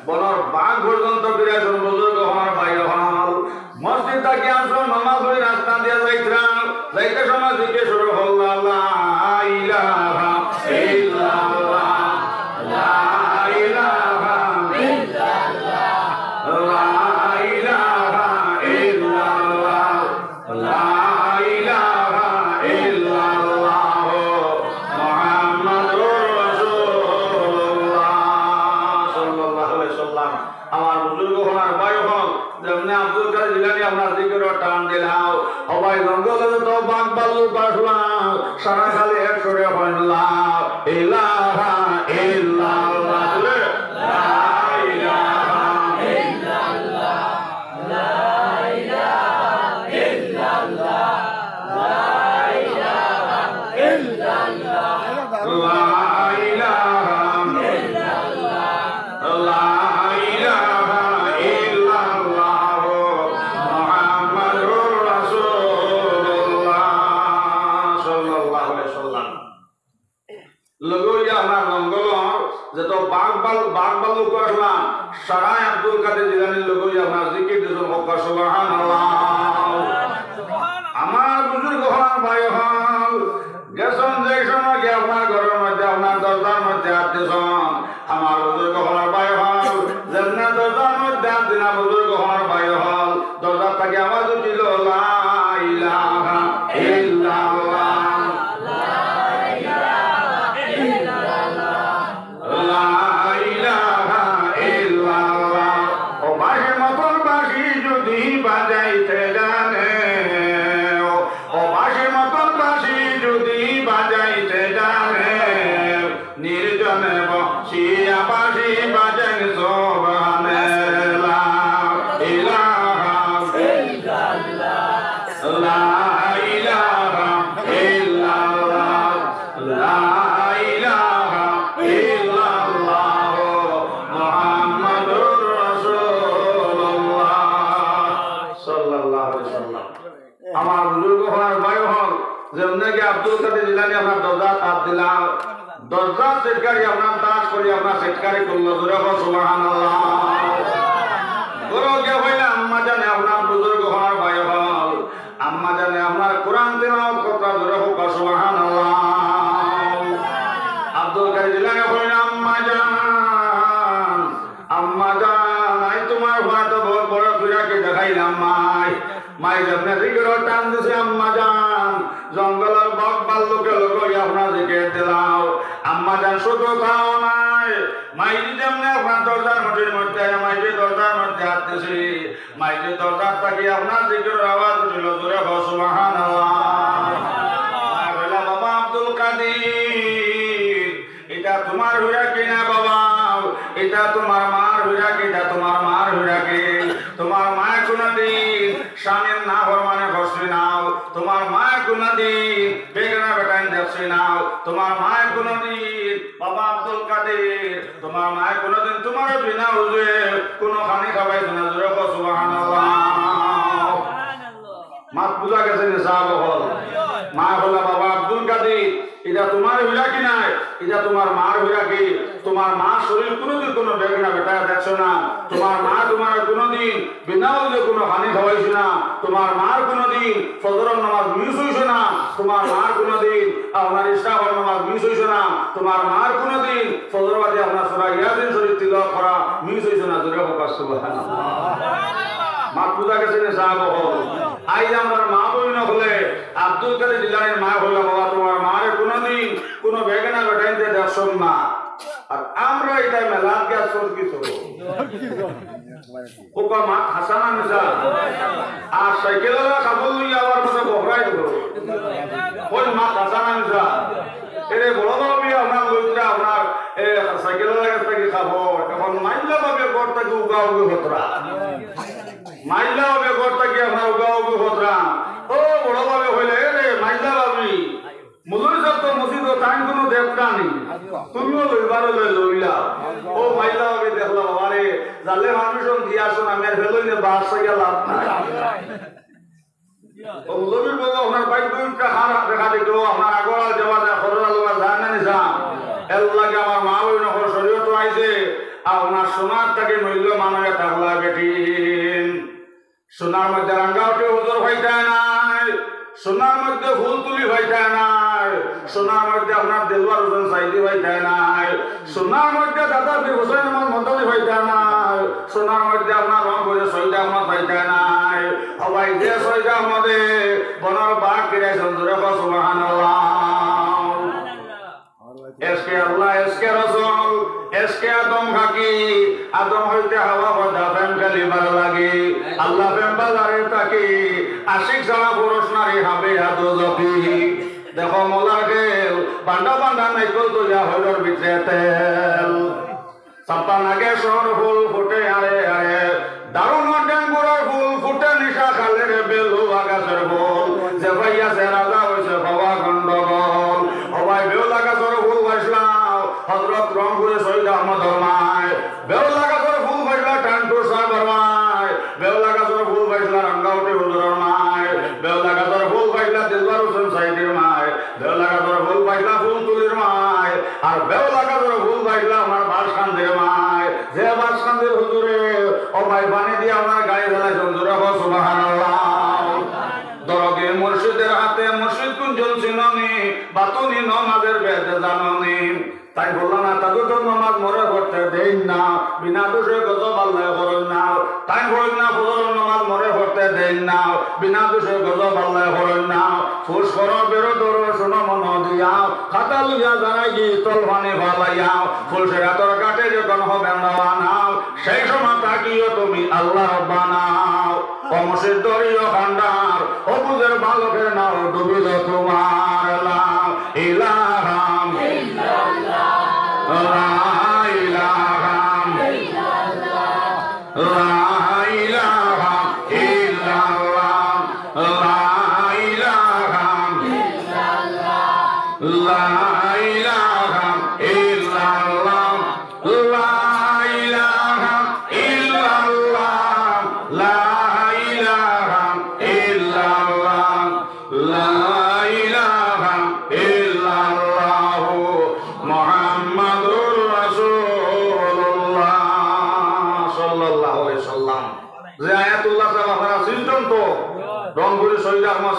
বনর বাঘ পর্যন্ত ফিরে আসুন, বুজুর্গ অকল আর ভাই অকল, মসজিদ থাকি আসর নমাজ পড়ি রাস্তা দিয়া যাইতরা, যাইতে সময় জিকির শুরু করলা, লা ইলাহা ইল্লাল্লাহ, লা ইলাহা ইল্লাল্লাহ, লা ইলাহা ইল্লাল্লাহ, লা ইলাহা ইল্লাল্লাহ, মুহাম্মাদুর রাসূলুল্লাহ, সাল্লাল্লাহু আলাইহি ওয়াসাল্লাম। আমার বুজুর্গ অকল আর ভাই অকল, যেমনে আব্দুল কাদের জিলানী আপনার জিকিরো টান দিলাও, ও ভাই, জঙ্গলো যত বাঘ ভাল্লুক আসলা, সারা খালি এক সুরে কইন, লা ইলাহা ইল্লাল্লাহ, লা ইলাহা ইল্লাল্লাহ, লা ইলাহা ইল্লাল্লাহ, লা ইলাহা ইল্লাল্লাহ, লা ইলাহা ইল্লাল্লাহ, লা ইলাহা ইল্লাল্লাহ, মুহাম্মাদুর রাসূলুল্লাহ, সাল্লাল্লাহু আলাইহি ওয়াসাল্লাম। লগে অইয়া আপনার জঙ্গলর যত বাঘ ভাল-, বাঘ ভাল্লুক আসলা, সারাই আব্দুল কাদের জিলানীর লগে অইয়া আপনার জিকির দিছইন, কও সুবহানাল্লাহ। আমার বুজুর্গ অকল আর ভাই অকল, গেছইন যে সময় গিয়া আপনার ঘরর মধ্যে, আপনার দরজার মধ্যে আত দিছইন, আমার বুজুর্গ অকল আর ভাই অকল, যেমনে দরজার মধ্যে আত দিলা বুজুর্গ অকল আর ভাই অকল, দরজা থাকি আওয়াজ উঠিল, লা ইলাহা ইল্লাল্লাহ, লা ইলাহা ইল্লাল্লাহ। ও বাঁশি মতন বাঁশি যদি বাজাইতে জানে, ও বাঁশি মতন বাঁশি যদি বাজাইতে জানে, নির্জনে বসিয়া বাঁশি বাজেন সুবহানে। লা ইলাহা ইল্লাল্লাহ, লা ইলাহা ইল্লাল্লাহ, লা ইলাহা ইল্লাল্লাহ, মুহাম্মাদুর রাসূলুল্লাহ, সাল্লাল্লাহু আলাইহি ওয়াসাল্লাম। আমার বুজুর্গ অকল আর ভাই অকল, যেমনে গিয়া আব্দুল কাদের জিলানী আপনার দরজাত আত দিলা, দরজা ছিটকারি আপনার তাস করি আপনার ছিটকারি খুলল, জোরে কও সুবহানাল্লাহ। ঘরো গিয়া পাইলা আম্মা জানে আপনার বুজুর্গ অকল আর ভাই অকল, আম্মা জানে আপনার কোরআন তিলাওয়াত করতা, জোরে কও সুবহানাল্লাহ। আব্দুল কাদের জিলানী কইন, আম্মা জান, আম্মা জান, আইজ তুমার ফুয়াতো বউত বড় ফিরাকি দেখাইলাম মাই। মাই যেমনে জিকিরো টান দিছে আম্মা জান, জঙ্গলর বাঘ ভাল্লুকে লগে আপনার জিকির দিলাও। আম্মা জান শুধু তাও নায়, মাইজি যেমনে আপনার দরজার মুঠির মধ্যে, মাইজি দরজার মধ্যে হাত দিছি, মাইজি দরজার থাকি আপনার জিকিরর আওয়াজ উঠিল, জোরে কও সুবহানাল্লাহ। মায় কইলা, "বাবা আব্দুল কাদির, ইটা তুমার হইরা কি না বাবা? ইটা তুমার মার হইরা কি? ইটা তুমার মার হইরা কি? তুমার মায় কুনুদিন স্বামীর নাফরমানি করছে না, তুমার মায় কুনুদিন বেগানা বেটাইন দেখছে না, তুমার মায় কুনুদিন, বাবা আব্দুল কাদির, তুমার মায় কুনুদিন তুমারে বিনা উজুয়ে কুনু খানি খাওয়াইছে না।" জোরে কও সুবহানাল্লাহ। মাত বুঝা গেছে নি সাব অকল? মায় কইলা, "বাবা আব্দুল কাদির, ইটা তুমার হইরা কি নায়? ইটা তুমার মার হইরা কি? তুমার মার শরীর কুনুদিন কুনু বেগানা বেটায় দেখছে না। তুমার মায় তুমারে কুনুদিন বিনা উজুয়ে কুনু খানি খাওয়াইছে না। তুমার মার কুনুদিন ফজরর নামাজ মিস অইছে না। তুমার মার কুনুদিন আপনার ইশরাকর নামাজ মিস অইছে না। তুমার মার কুনুদিন ফজর বাদে আপনার সূরা ইয়াসিন শরীফ তিলাওয়াত করা মিস অইছে না।" জোরে কও সুবহানাল্লাহ। মাত বুঝা গেছে নি সাব অকল? আইজ আমরার মা বইন অকলে আব্দুল কাদির জিলানীর মায় কইলা, "বাবা, তুমার মারে কুনুদিন কুনু বেগানা বেটাইন্তে দেখছইন না।" আর আমরা ইটা মেলাত গিয়া চোর কি চোর? ওকা মাত হাছা না মিছা? আর সাইকেলআলা কাপড় লইয়া আবার মনে বহরাই দিল। কই মাত হাছা না মিছা? এরে বড় ভাবি আপনার লইতরা আপনার, এ, সাইকেলআলা গেছ থাকি কাপড়। এখন মাইল্লা ভাবি ঘর থাকি উগা উগি হতরা। মাইল্লা ভাবি ঘর থাকি আপনার উগা উগি হতরা। ও বড় ভাবি কইলে, "এরে মাইল্লা ভাবি, মৌলভী সাব তো মসজিদো, তাইন কুনু দেখরা নি, তুমিও লইবার অইলে লইলাও।" ও মাইল্লা ভাবি দেখলা, "বাবারে, জালে পারমিশন দিয়া আইছইন, আমি আর ফেলইনে বাস চাইয়া লাভ নাই।" ও মৌলভীর বউ আপনার বাইক দুইটা খান দেখা দেখলো, আপনার আগর আর যাওয়া যায়, খরচ আলো আর যায় না নিজাম। এর লাগি আমার মা বইন অকল শরীয়তো আইছে, আর আপনার সোনার থাকি মূল্যবান অইয়া থাকলা বেটিন। সোনার মধ্যে রাঙ্গাউটি হুজুর পাইতায় নায়, সোনার মধ্যে ফুলতলি পাইতায় নায়, সোনার মধ্যে আপনার দেলওয়ার হোসেন সাইদি পাইতায় নায়, সোনার মধ্যে দাদা পীর হুসেন আহমদ মদনী পাইতায় নায়, সোনার মধ্যে আপনার রংপুরে সৈয়দ আহমদ পাইতায় নায়। ও ভাই, যে সৈয়দ আহমদে বনর বাঘ ফিরাইছইন, জোরে কও সুবহানাল্লাহ। এসকে আল্লাহ, এসকে রসুল, এসকে আদম খাকি, আদম হইতে হাওয়া পয়দা প্রেম খেলিবার লাগি। আল্লাহ প্রেম বাজারে থাকি, আশিক ছাড়া পুরুষ নারী হাবিয়া দুজখি। দেখো মৌলার খেল, বান্ডা বান্ডা নাইকল তুলিয়া হইলর ভিতরে তেল। চাপ্পা নাগেশ্বর ফুল ফুটে আড়ে আড়ে, দারুণ ডেঙ্গুরার ফুল ফুটে নিশা খালের বেলুয়া গাছের ফুল। যে পাইয়াছে রাজা হইছে বাবা গন্ডগোল। ও ভাই, বেউলা গাছের ফুল পাইছলা হজরত রংপুরে সৈয়দ আহমদর মায়, বেউলা গাছের ফুল পাইছলা টান্টু সাহেবর মায়, বেউলা গাছের ফুল পাইছলা রাঙ্গাউটি হুজুরর মায়, বেউলা গাছের ফুল পাইছলা দিলবার হোসেন সাইদির মায়, বেউলা গাছের ফুল পাইছলা ফুলতলির মায়, আর বেউলা গাছের ফুল পাইছলা আমার বাসকান্দির মায়। যে বাসকান্দির হুজুরে, ও ভাই, পানি দিয়া আমার গায়ে ফেলাইছইন, জোরে কও সুবহানাল্লাহ। দরগে মুর্শিদের হাতে মুর্শিদ কুঞ্জন চিননি, বাতুনি নমাজের বেদ জাননি। তাইন বললা না, তাহাজ্জুদর নমাজ মরে পড়তে দেইন না, বিনা দোষে গজব আল্লায় করইন না। তাইন বলইন না, ফজরর নমাজ মরে পড়তে দেইন না, বিনা দোষে গজব আল্লায় করইন না। ফুস করো বেরো ধরো শোনো মন দিয়া, খাতা লইয়া যারাগি তল পানি ফালাইয়া। ফুলসিরাতর ঘাটে যখন হবেন রওয়ানা, সেই সময় থাকিও তুমি আল্লাহ রব্বানা। ও মুর্শিদ দরিও খান্ডার, ও বুঝের বালকের নাও ডুবিল তোমার। লা ইলাহা ইল্লাল্লাহ, লা ইলাহা ইল্লাল্লাহ, লা ইলাহা ইল্লাল্লাহ, লা ইলাহা ইল্লাল্লাহ, লা ইলাহা ইল্লাল্লাহ। লা ইলাহা ইল্লাল্লাহ, লা ইলাহা ইল্লাল্লাহ, লা ইলাহা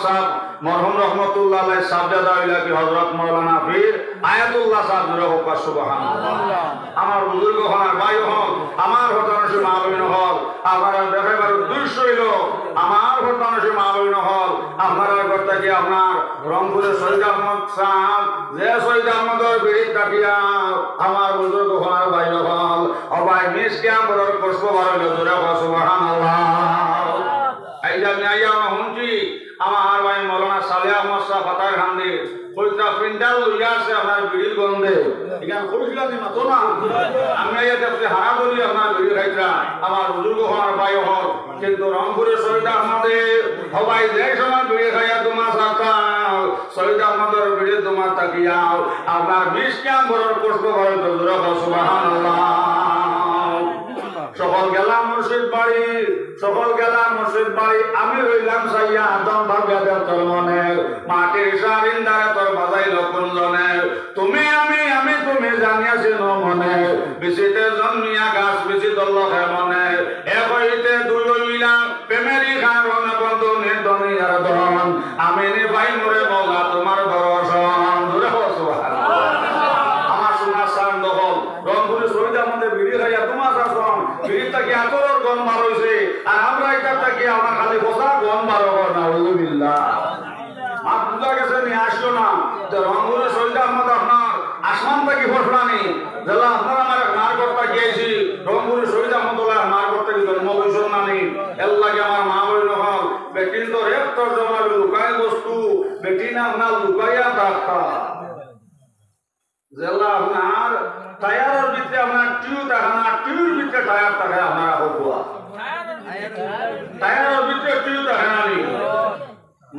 সাহেব, মরহুম রহমতুল্লাহ আলাইহির সাহেবজাদা অইলা কি হযরত মাওলানা পীর আয়াতুল্লাহ সাহেব, জোরে কউক্কা সুবহানাল্লাহ। আমার বুজুর্গ অকল, ভাই অকল, আমার হকলর মা-বইন অকল, আপনারার দেখাইবার উদ্দেশ্য অইলো, আমার হকলর মা-বইন অকল, আপনারার ঘর থাকি আপনার রংপুরর সৈয়দ আহমদ সাহেব, যে সৈয়দ আহমদর বিড়িত থাকিয়া আমার বুজুর্গ অকল, ভাই অকল, ও ভাই, মিষ্টি আম্বরর খুশবু বার অইলো, জোরে কউক্কা সুবহানাল্লাহ। এই যে আমি আইয়া হুনছি, আমার ভাই মাওলানা সালেহ আহমদ সাহেব পাথারকান্দি, কইতরা পিন্ডাল লইয়া আছে আপনার বিড়ির গন্ধে। ইখান কইছিলা নি মাতো না? আমি আইয়া দেখছি হারা ধরি আপনার বিড়ি খাইতরা, আমার বুজুর্গ অকল, ভাই অকল। কিন্তু রংপুরর সৈয়দ আহমদে, ও ভাই, যে সময় বিড়ি খাইয়া দুমা ছাড়তা, সৈয়দ আহমদর বিড়ির দুমা থাকিয়াও আপনার মিষ্টি আম্বরর খুশবু বার অইতো, জোরে কউক্কা সুবহানাল্লাহ। সকল গেলা মুর্শিদ বাড়ি, সকল গেলা মুর্শিদ বাড়ি, আমি রইলাম চাইয়া, দম ভাবিয়া দেখ তোর মনে, মাটির সারিন্দারে তোর বাজাইল কোন জনে, তুমি আমি, আমি তুমি জানিয়া চিনো মনে, বিচিতে জন্মিয়া গাছ বিচি ধরল কে মনে, এক হইতে দুই হইলা, প্রেমেরই কারণে বন্ধু নির্ধনী আর ধন, আমি নি পাই মোরে মৌলা তোমার দর্শন। জোরে কউক্কা সুবহানাল্লাহ। আমার সোনার চান অকল, রংপুরর সৈয়দ আহমদে বিড়ি খাইয়া দুমা ছাড়ছইন, বিড়ির থাকি আতরর গন্ধ বার অইছে, আর আমরা ইটার থাকি আমার খালি পচা গন্ধ বার অর, নাউজুবিল্লাহ। মাত বুঝা গেছে নি? আসিও না। তো রংপুরর সৈয়দ আহমদ আপনার আসমান থাকি পড়ছলা নি? যেলা আপনার আমার মার ঘর থাকি আইছি, রংপুরর সৈয়দ আহমদ অকল আমার ঘর থাকি জন্ম লইছইন না নি? এর লাগি আমার মা-বইন অকল, বেটিন্তর এক তর্জমা লুকাইল বস্তু, বেটিন আপনার লুকাইয়া থাকতা। যেলা আপনার টায়ারর ভিতরে আপনার টিউ থাকে না, টিউর ভিতরে টায়ার থাকে, আপনারা কউক্কা। টায়ারর ভিতরে টিউ থাকে না নি?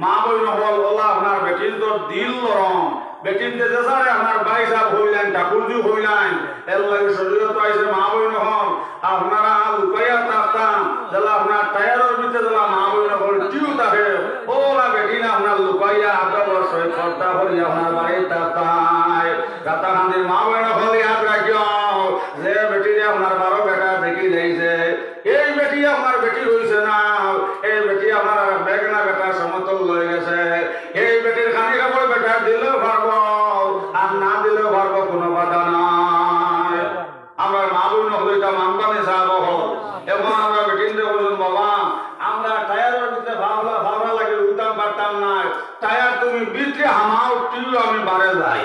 মা-বইন অকল, অলা আপনার বেটিন্তর দিল নরম, বেটিন্তে যেসারে আপনার ভাইসাব কইলাইন, ঠাকুরজি কইলাইন, এর লাগি শরীয়তো আইছে মা-বইন অকল, আপনারা লুকাইয়া থাকতা, যেলা আপনার টায়ারর ভিতরে যেলা মা-বইন অকল টিউ থাকে, অলা বেটিন আপনার লুকাইয়া আদবর সহিত পর্দা করিয়া আপনার বাড়িত থাকতা। পাথারকান্দির মা-বইন অকল ইয়াদ রাখিও, যে বেটিরে আপনার বারো বেটা দেখি লাইছে, এই বেটি আপনার বেটি অইছে না, এই বেটি আপনার আর বেগনা বেটা সমতুল্য অই গেছে। এই বেটির খানি কাপড় বেটা দিলেও পারবো, আর না দিলেও পারবো, কুনু বাধা নাই। আমরার মা-বইন অকল ইটা মানবা নি সাব অকল। এখন আমরা বেটিন্তরে কইছইন, বাবা, আমরা টায়ারর ভিতরে ফাফড়া, ফাফড়া লাগি উঠতাম পারতাম নায়, টায়ার তুমি ভিতরে হামাও, টিউ আমি বারে যাই।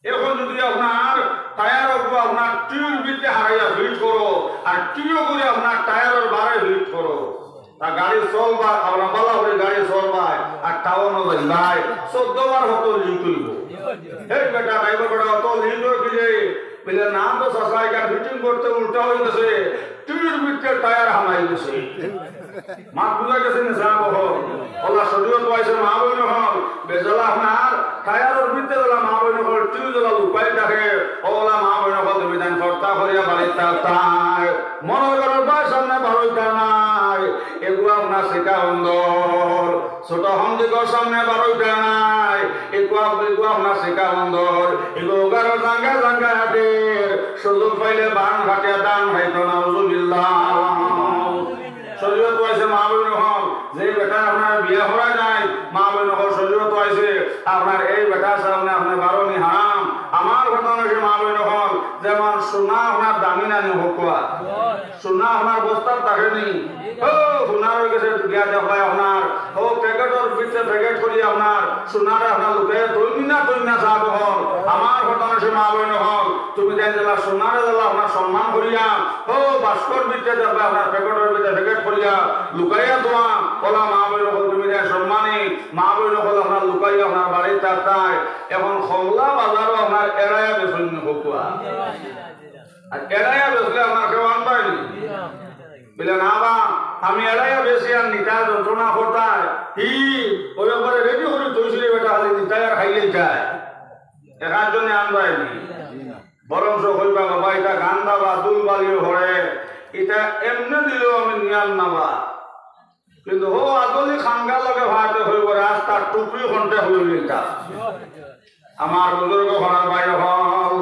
এখন যদি আপনার টায়ার অগু আপনার টিউর ভিতরে হারাইয়া ফিট করো, আর টিউ অগুরে আপনার টায়ারর বারে ফিট করো, তা গাড়ি চলবা, আপনার বালা করি গাড়ি চলবায়, আর টাউনো যাইবায়, চৌদ্দ বার অত লিট অইবো। এই বেটা, ড্রাইভার বেটা, অত লিট অয় কিরে? বলে, না তো চাচা, ইখান ফিটিং করতে উল্টা অই গেছে, টিউর ভিতরে টায়ার হামাই গেছে। মাত বুঝা গেছে নি সাব অকল? অলা শরীয়তো আইছে মা-বইন অকল, বেজালা আপনার টায়ারর ভিতরে যেলা মা-বইন অকল টিউ যেলা লুকাই থাকে, অলা মা-বইন অকল তুমি তাইন পর্দা করিয়া বাড়িত থাকতায়। মনর ঘরর ভাইর সামনে বার অইতা নায়, এগু আপনার শিখা অন্দর। ছোট হন্দিকর সামনে বার অইতা নায়, এগু আপ-, এগু আপনার শিখা অন্দর। এগু উগারো জাঙ্গা জাঙ্গা হাটের, সুযোগ পাইলে বান ফাটিয়া দান খাইতো, নাউজুবিল্লাহ। শরীয়তো আইছে মা-বইন অকল, যে বেটা আপনার বিয়া করা যায়, মা-বইন অকল শরীয়তো আইছে, আপনার এই বেটার সামনে আপনে বারনি হারাম। আমার কথা অইছে মা-বইন অকল, যেমন সোনা আপনার দামি না নি কউক্কা, সোনা আপনার বস্তাত থাকে নি, ও সোনার গেছে গিয়া দেখবায় আপনার, ও প্যাকেটর ভিতরে প্যাকেট করি আপনার সোনারে আপনার লুকাইয়া থইন নি না থইন না সাব অকল। আমার কথা অইছে মা-বইন অকল, তুমি তাইন যেলা সোনারে যেলা আপনার সম্মান করিয়া, ও বাস্কর ভিতরে দেখবায় আপনার প্যাকেটর ভিতরে প্যাকেট করিয়া লুকাইয়া থওয়া, অলা মা-বইন অকল তুমি তাইন সম্মানী, মা-বইন অকল আপনার লুকাইয়া আপনার বাড়িত থাকতায়। এখন কমলা বাজারো আপনার এড়াইয়া বেচইন নি কউক্কা। আর এড়াইয়া বেচলে আপনার কেউ আনবায় নি? বলে, না বা, আমি এড়াইয়া বেচি আর নিতায় যন্ত্রণা করতায়। ই, ওই একবারে রেডি করি থইছি রে বেটা, খালি নিতায় আর খাইলেই যায়। একার জন্য আনবায় নি। বরঞ্চ কইবা, বাবা, ইটা গান্দা বা ধুল বালিও পড়ে, ইটা এমনে দিলেও আমি নিয়াম না বা। কিন্তু ও আদলি খাঙ্গা লগে ভাতে হইব, রাস্তার টুকরি ঘন্টে হইব ইটা। আমার বুজুর্গ অকল, ভাই অকল,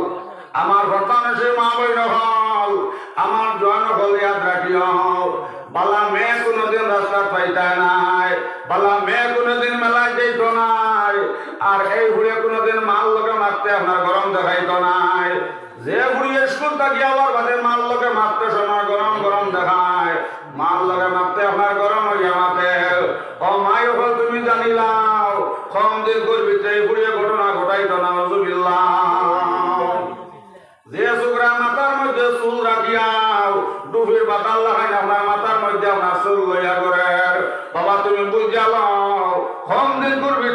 আমার হকলর মা-বইন অকল, আমার জোয়ান অকল, ইয়াদ রাখিও, বালা মেয়ে কুনুদিন রাস্তাত পাইতায় নায়, বালা মেয়ে কোনোদিন মেলায় যাইতো নায়, আর এই ফুড়িয়ে কোনোদিন মার লগে মাততে আপনার গরম দেখাইতো নায়। যে ফুড়ি স্কুল থাকি আওয়ার বাদে মার লগে মাততে সময় গরম গরম দেখায়, মার লগে মাততে আপনার গরম অইয়া মাতে। ও মাই অকল, তুমি জানিলাও, কম দিন করবি এই ফুড়িয়ে ঘটনা ঘটাইতো, নাউজুবিল্লাহ। যে ছোকরা মাথার মধ্যে চুল রাখিয়াও, ডুফির বাতার লাখান আপনার মাথার মধ্যে আপনার চুল লইয়া ঘুরের, বাবা, তুমি বুঝিয়া লও, কম দিন করবি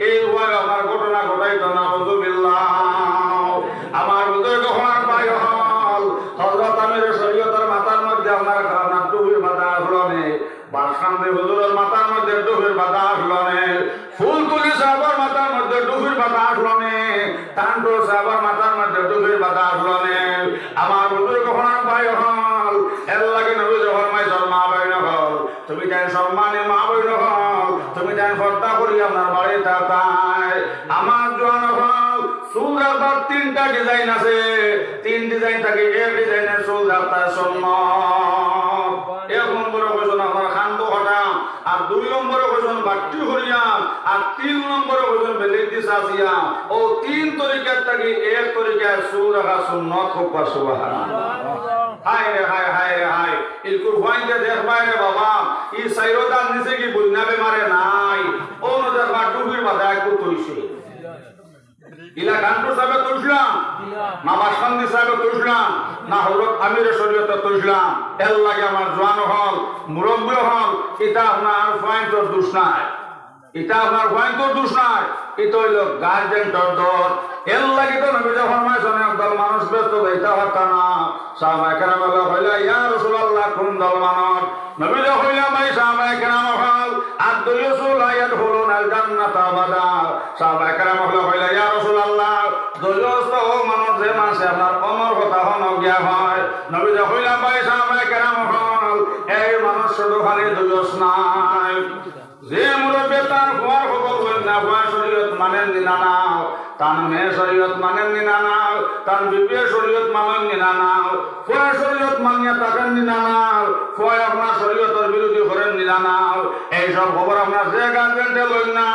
এই উপায় আপনার ঘটনা ঘটাইতো, নাউজুবিল্লাহ। আমার বুজুর্গ অকল, ভাই অকল, হযরত আমির শরীয়তর মাথার মধ্যে আপনার, আপনার ডুফির বাতা আসলো নে, বাসকান্দি হুজুরর মাথার মধ্যে ডুফির বাতা আসলো নে, ফুলতলি সাহেবর মাথার মধ্যে ডুফির বাতা আসলো নে, টান্টু সাহেবর মাথার মধ্যে ডুফির বাতা আসলো নে। আমার বুজুর্গ অকল, ভাই অকল, এর লাগি নবীজি ফরমাইছইন, মা বইন অকল, তুমি তাইন সম্মানী মা বইন অকল, তুমি তাইন পর্দা করি আপনার বাড়িত থাকতায়। আমার জোয়ান অকল, চুল রাখবার তিনটা design আছে, তিন design থাকি এক design-এ চুল রাখতা সুন্নত। এক নম্বরে কইছইন আপনার কান্দো কাটা, আর দুই নম্বরে কইছইন বাট্টি করিয়া, আর তিন নম্বরে কইছইন বেলেগ দি চাচিয়া। ও তিন তরিকার থাকি এক তরিকায় চুল রাখা সুন্নত। কউক্কা সুবহানাল্লাহ। হায় রে হায়, হায় রে হায়। ইলকুর ফুয়াইন্তে দেখবায় রে বাবা, ই চাইরোটার নিচে কি বন্যা বেমারে নাই? অউ দেখবা ডুফির বাতায় কুত অইছে। ইলা টান্টু সাহেবে তুলছিলা, না বাসকান্দি সাহেবে তুলছিলা, না হযরত আমিরে শরীয়তে তুলছিলা। এর লাগি আমার জোয়ান অকল, মুরব্বি অকল, ইতা আপনার ফুয়াইন্তর দুষ নায়, ইতা আপনার ফুয়াইন্তর দুষ নায়, ইতা অইলো গার্জেন্টর দোষ। এর লাগি তো নবীজি ফরমাইছইন, একদল মানুষ বেহেস্তো যাইতা পারতা না। সাহাবায়ে কেরাম অকলে কইলা, ইয়া রাসূলুল্লাহ, কুন দল মানুষ? নবীজি কইলা, ভাই সাহাবায়ে কেরাম অকল, আদ-দুয়ুসু লা ইয়াদখুলুনাল জান্নাতা আবাদা। সাহাবায়ে কেরাম অকলে কইলা, ইয়া রাসূলুল্লাহ, দুয়ুস তো অউ মানুষ যে মানষে আপনার অমর কথা হুনিয়া গিয়া অয়। নবীজি কইলা, ভাই সাহাবায়ে কেরাম অকল, এই মানুষ শুধু খালি দুয়ুস নায়। যে মুরব্বি তান ফুয়ার খবর লইন না, ফুয়া শরীয়ত মানইন নি না নাও, তান মেয়ে শরীয়ত মানইন নি না নাও, তান বিবিয়ে শরীয়ত মানইন নি না নাও, ফুয়া শরীয়ত মানিয়া থাকইন নি না নাও, ফুয়া আপনার শরীয়তর বিরোধী করইন নি না নাও, এই সব খবর আপনার যে গার্জেন্টে লইন না,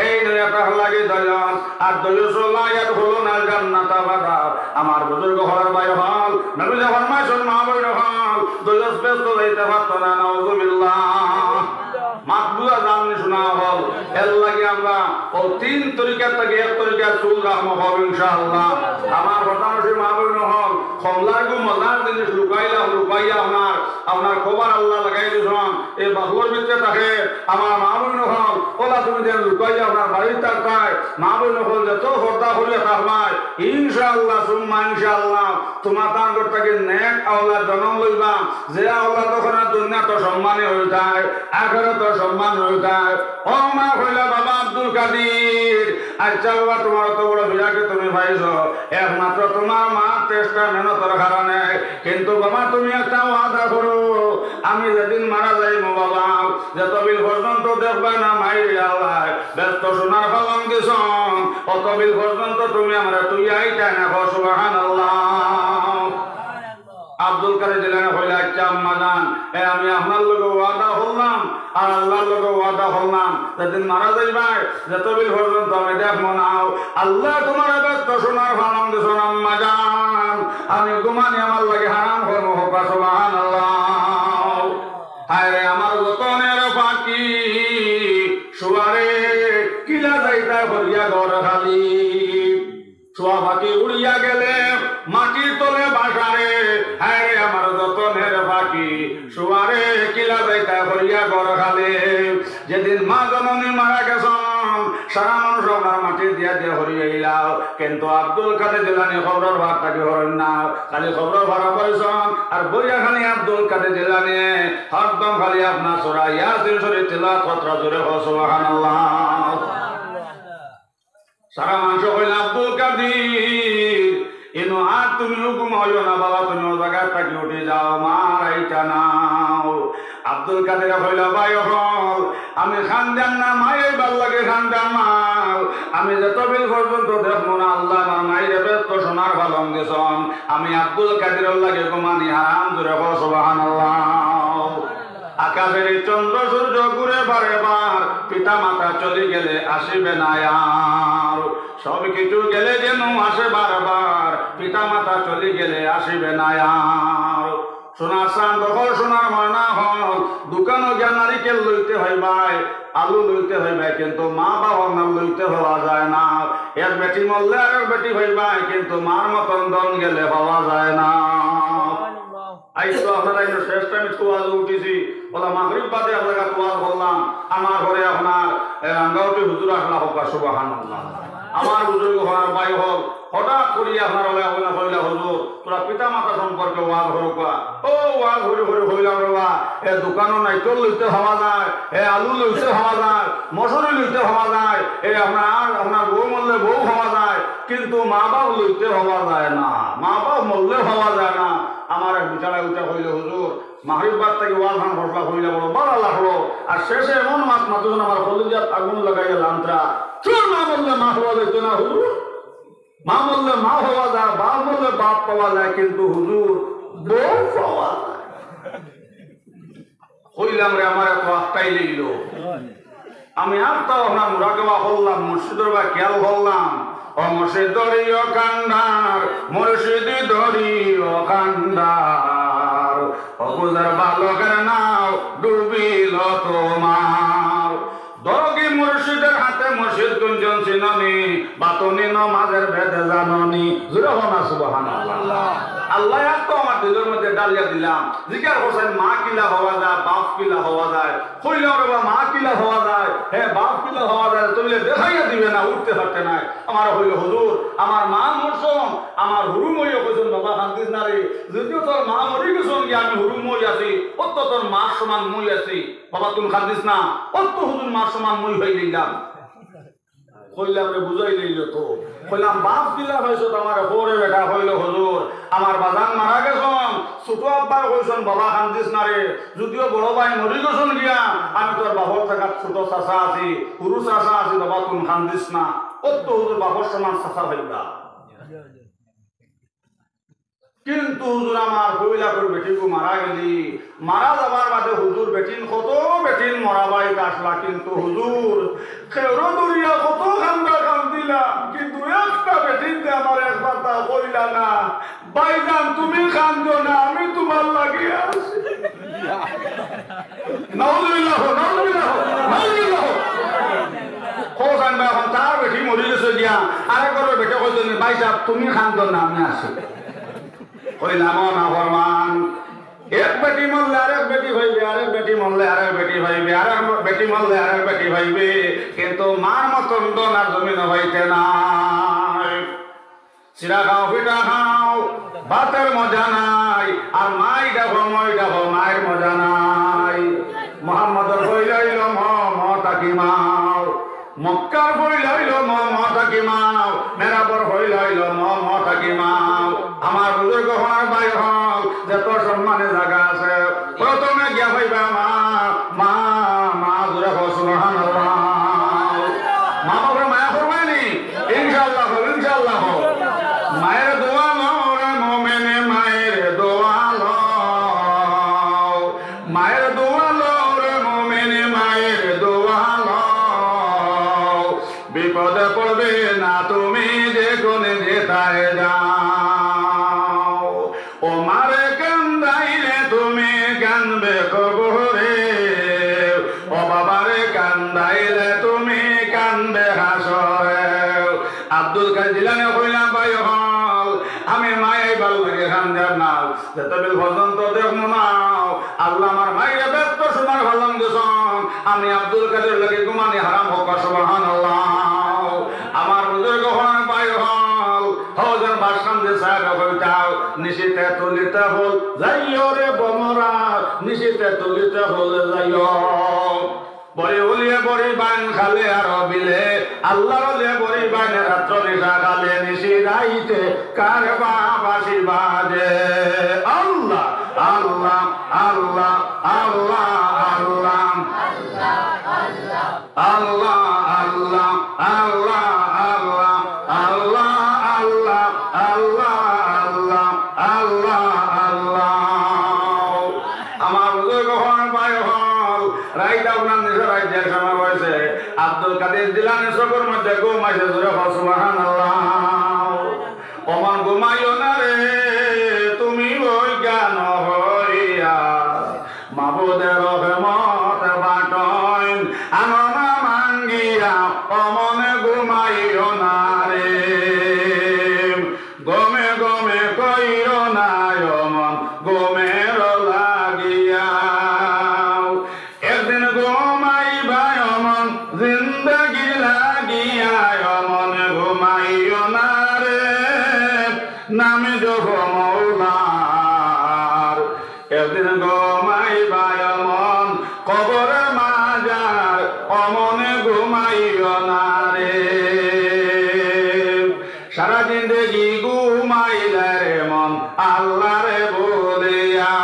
এই নয় আপনার লাগি দুয়ুস। আদ-দুয়ুসু লা ইয়াদখুলুনাল জান্নাতা আবাদা। আমার বুজুর্গ অকল, ভাই অকল, নবীজি ফরমাইছইন, মা বইন অকল, দুয়ুস বেহেস্তো যাইতা পারতা না, নাউজুবিল্লাহ। মাত বুঝা যার নি জোয়ান অকল? এর লাগি আমরা অউ তিন তরিকার থাকি এক তরিকায় চুল রাখমু ইনশাআল্লাহ। আমার কথা হুনইন মা বইন অকল, কমলার গু মজার জিনিস লুকাইলা, লুকাইয়া আপনার, আপনার কবর আল্লায় লাগাই দিছইন। এই বাকলর ভিতরে থাকে আমার মা বইন অকল, অউলা তুমি যেন লুকাইয়া আপনার বাড়িত থাকতায়, মা বইন অকল যত পর্দা করিয়া থাকবায়, ইনশাআল্লাহ সুম্মা ইনশাআল্লাহ তুমার তান ঘর থাকি নেক আওলাদ জনম লইবা, যে আওলাদ অখান দুনিয়াত সম্মানী অইতায়, আখেরাতো সম্মান অইতায়। ও মা কইলা, বাবা আব্দুল কাদির, আচ্ছা বাবা, তুমার অত বড় ফিরাকে তুমি পাইছো, একমাত্র তুমার মার চেষ্টা মেহনতর কারণে। কিন্তু বাবা, তুমি একটা ওয়াদা করো, আমি যেদিন মারা যাইমু বাবা, যতবিল পর্যন্ত দেখবায় না মাইরে আল্লায় বেহেস্তো সোনার পালং দিছইন, অতবিল পর্যন্ত তুমি আমারে থইয়া আইতায় না। কও সুবহানাল্লাহ। আব্দুল কাদির জিলানী কইলা, আচ্ছা আম্মাজান, এ আমি আপনার লগে ওয়াদা করলাম, আর আল্লার লগে ওয়াদা করলাম, যেদিন মারা যাইবায়, যতবিল পর্যন্ত আমি দেখমু না, আল্লায় তুমারে বেহেস্তো সোনার পালং দিছইন আম্মাজান, আমি ঘুমানি আমার লাগি হারাম করমু। কউক্কা সুবহানাল্লাহ। হায় রে আমার যতনের পাখি, শুয়ারে কিলা যাইতায় করিয়া ঘর খালি। শুয়া পাখি উড়িয়া গেলে মাটির তলে বাসারে, হায় রে আমার যতনের পাখি, শুয়ারে কিলা যাইতায় করিয়া ঘর খালি। যেদিন মা জননী মারা গেছইন, সারা মানুষ আপনার মাটি দিয়া দিয়া হরিয়া আইলাও, কিন্তু আব্দুল কাদির জিলানী কবরর পার থাকি হরইন না, খালি কবরর পারো বইছইন, আর বইয়া খালি আব্দুল কাদির জিলানী হরদম খালি আপনার সূরা ইয়াসিন শরীফ তিলাওয়াত কররা। জোরে কও সুবহানাল্লাহ। সারা মানুষে কইলা, আব্দুল কাদির, ইনো আর তুমি হুকুম অইও না বাবা, তুমি অউ জাগা থাকি উঠি যাও, মার আইতা নাও। আব্দুল কাদিরে কইলা, ভাই অকল, আমি কান্দাম না, মাইর অইবার লাগি কান্দাম না। আমি যতবিল পর্যন্ত দেখমু না আল্লায় আমার মাইরে বেহেস্তো সোনার পালং দিছইন, আমি আব্দুল কাদিরর লাগি ঘুমানি হারাম। জোরে কও সুবহানাল্লাহ। আকাশের এই চন্দ্র সূর্য ঘুরে বারে বার, পিতা মাতা চলি গেলে আসিবে না আর। সব কিছু গেলে যেন আসে বারবার, পিতা মাতা চলি গেলে আসিবে না আর। সোনার চান দখল, সোনার ময়না হল, দোকানো গিয়া নারিকেল লইতে হইবায়, আলু লইতে হইবায়, কিন্তু মা বাবার নাম লইতে হওয়া যায় না। এক বেটি মরলে আর এক বেটি হইবায়, কিন্তু মার মতন ধন গেলে হওয়া যায় না। আইজ তো আপনারা এই শেষ টাইমে তো ওয়াজ উঠিছি, ওলা মাগরিব বাদে আপনারা তো ওয়াজ করলাম। আমার ঘরে আপনার, এ, রাঙ্গাউটি হুজুর আসলা, হক্কা সুবহানাল্লাহ। আমার বুজুর্গ হওয়ার ভাই হল, হঠাৎ করি আপনার ওলা ওলা কইলা, "হুজুর, তোরা পিতা মাতা সম্পর্কে ওয়াজ করুকা।" ও ওয়াজ করি করি কইলাম রে বা, এ দোকানো নাইকল লইতে হওয়া যায়, এ আলু লইতে হওয়া যায়, মসুরি লইতে হওয়া যায়, এ আপনার, আপনার বউ মরলে বউ হওয়া যায়, কিন্তু মা বাপ লইতে হওয়া যায় না, মা বাপ মরলে হওয়া যায় না। আমার এক বিচারা উঠা কইলে, "হুজুর, মাগরিব বাদ থাকি ওয়াজ খান হসলা কইলা, বড় ভালা লাগলো।" আর শেষে এমন মাত মাতুন আমার কলিজাত আগুন লাগাইয়া লান্ত্রা, "তোর মা মরলে মা হওয়া যাইতো না হুজুর, মা মরলে মা হওয়া যায়, বাপ মরলে বাপ পাওয়া যায়, কিন্তু হুজুর বউ পাওয়া যায়।" কইলাম রে, আমার এত আটকাই লইল। আমি আটকাও না, মুরাকাবা করলাম, মুর্শিদর বা খেয়াল করলাম। ও মুর্শিদ ধরিও কান্ডার, মুর্শিদ ধরিও কান্ডার, ও বুঝার বালকের নাও ডুবিল তোমার। দরগি মুর্শিদের হাতে মুর্শিদ কুনজন চিননি, বাতুনি নমাজের ভেদে জাননি। জোরে হো না সুবহানাল্লাহ। আল্লাহ এক তো আমার দিলর মধ্যে ডালিয়া দিলাম। জিজ্ঞাসা করছেন, মা কিলা হওয়া যায়, বাপ কিলা হওয়া যায়। কইলাম রে বা, মা কিলা হওয়া যায়, হে বাপ কিলা হওয়া যায়, তুইলে দেখাইয়া দিবে না, উঠতে পারতে নাই। আমার কইল, হুজুর, আমার মা মরছন, আমার হুরু মই কইছন, বাবা কান্দিস না রে, যদিও তোর মা মরি গেছন গিয়া আমি হুরু মই আছি, অত তোর মার সমান মই আছি। বাবা, তুমি কান্দিস না, অত হুজুর মার সমান মই হই গেলাম। কইলাম রে, বুঝাই লইল তো। কইলাম, বাপ কিলা পাইছো তো আমার পরে বেটা? কইল, হুজুর, আমার বাজান মারা গেছন, ছোট আব্বায় কইছন, বাবা কান্দিস না রে, যদিও বড় ভাই মরি গেছন গিয়া, আমি তোর বাপর জাগাত ছোট চাচা আছি, হুরু চাচা আছি, বাবা তুমি কান্দিস না। অত হুজুর বাপর সমান চাচা হইলা। কিন্তু হুজুর আমার পয়লা করি বেটিগু মারা গেলি, মারা যাবার বাদে হুজুর বেটিন কত বেটিন মরা বাড়িত আসলা, কিন্তু হুজুর কেউরো দরিয়া কত কান্দা কান্দিলাম, কিন্তু একটা বেটিন যে আমার একবার তা কইলা না, "ভাইজান তুমি কান্দো না, আমি তোমার লাগি আছি।" নাউজুবিল্লাহ, নাউজুবিল্লাহ, নাউজুবিল্লাহ। খোঁজান বা এখন তার বেটি মরি গেছে গিয়া, আরেক ঘরর বেটি কইতো নি, "ভাই সাহেব, তুমি কান্দো না, আমি আছি।" কইলাম, "ও নাফরমান, এক বেটি মরলে আরেক বেটি হইবে, আরেক বেটি মরলে আরেক বেটি হইবে, আরেক বেটি মরলে আরেক বেটি হইবে, কিন্তু মার মতন ধন আর জমিনো হইতে নাই।" চিরা খাও, পিঠা খাও, ভাতের মজা নাই। আর মাই ডাকো, মই ডাকো, মায়ের মজা নাই। মোহাম্মদর কইল অইল ম, ম থাকি মাও। মক্কার কইল অইল ম, ম থাকি মাও। মেরাবর কইল অইল ম, ম থাকি মাও। আমার বুজুর্গ হওয়ার ভাই হল, যত সম্মানে জাগা আছে, প্রথমে গিয়া কইবা, "মা, মা, মা," জোরে কও, সুবহানাল্লাহ। মা বাপরে মায়া করবায়নি? ইনশাআল্লাহ কও, ইনশাআল্লাহ কও। মায়ের দোয়া লও রে মুমিন, মায়ের দোয়া লও। মায়ের দোয়া লও রে মুমিন, মায়ের দোয়া লও। বিপদে পড়বে না তুমি যে কোন যেথায় যাও। ও মারে কান্দাইলে তুমি কানবে কবরে, ও বাবারে কান্দাইলে তুমি কানবে হাসরে। আব্দুল কাদির জিলানী কইলা, ভাই হল, আমি মাই আইবার লাগি কান্দার না, যতদিন পর্যন্ত দেখমু না, আল্লাহ আমার মাইরে বেত্ত সুমার ফালন দিছন, আমি আব্দুল কাদির লাগি ঘুমানি হারাম হক্কা, সুবহানাল্লাহ। আমার বুজুর্গ হওয়ার ভাই হল, হজর বাসকান্দি সাহেব কইতাও, নিশিতে তুলিতে হল, যাইও রে বমরা, নিশিতে তুলিতে হল, যাইও। বড়ি উলিয়ে বড়ি বাইন খালে আর বিলে, আল্লাহর উলিয়ে বড়ি বাইন রাত্র নিশা খালে নিশি রাইতে, কার বাবাসি বাজে। আল্লাহ, আল্লাহ, আল্লাহ, আল্লাহ, আল্লাহ। আল্লাহ, আল্লাহ, আল্লাহ, আল্লাহ। আমার বুজুর্গ হওয়ার ভাই আব্দুল কাদির জিলানী চকুর মধ্যে ঘুম আইছে, জোরে কও সুবহানাল্লাহ। অমন ঘুমাইও না রে তুমি অজ্ঞান হইয়া, মাবুদে রহমত বাটইন আননা মাঙ্গিয়া, অমন ঘুমাইও না রে। গমে গমে কইরো না অমন ঘুমের লাগিয়া। একদিন ঘুমাইবায় অমন জিন্দেগির লাগিয়া, অমন ঘুমাইও না রে, নাম জপ মৌলার। একদিন ঘুমাইবায় অমন কবরের মাজার, অমন ঘুমাইও না রে। সারা জিন্দেগি ঘুমাইলায় রে মন আল্লারে ভুলিয়া,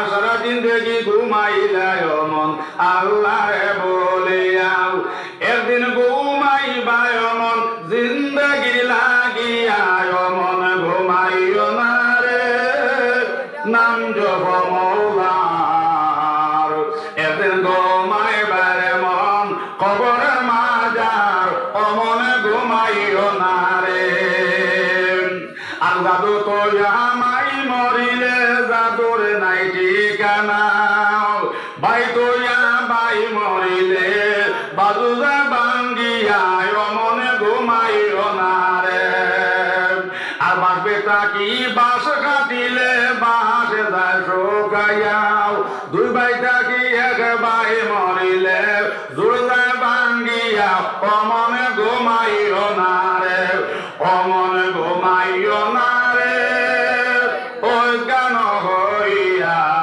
সারা জিন্দেগি ঘুমাইলায় ও মন আল্লারে ভুলিয়া। একদিন ঘুমাইবায় ও মন জিন্দেগির লাগিয়া, ও মন ঘুমাইও না রে, নাম জপ মৌলার। একদিন ঘুমাইবায় রে মন কবরের মাজার, ও মন ঘুমাইও না রে। আর জাদু তো আমায় মরিলে জাদুর নাই ঠিকানা। ভাই তো ভাই মরিলে বাজু যায় ভাঙ্গিয়া, ও মন ঘুমাইও না রে। আর বাঁশ বেতা কি বাঁশ কাটিলে বাঁশ যায় শুকাইয়া। দুই ভাই থাকি এক ভাই মরিলে জুড় যায় ভাঙ্গিয়া, ও মন ঘুমাইও না রে, ও মন ঘুমাইও না রে, অজ্ঞান হইয়া।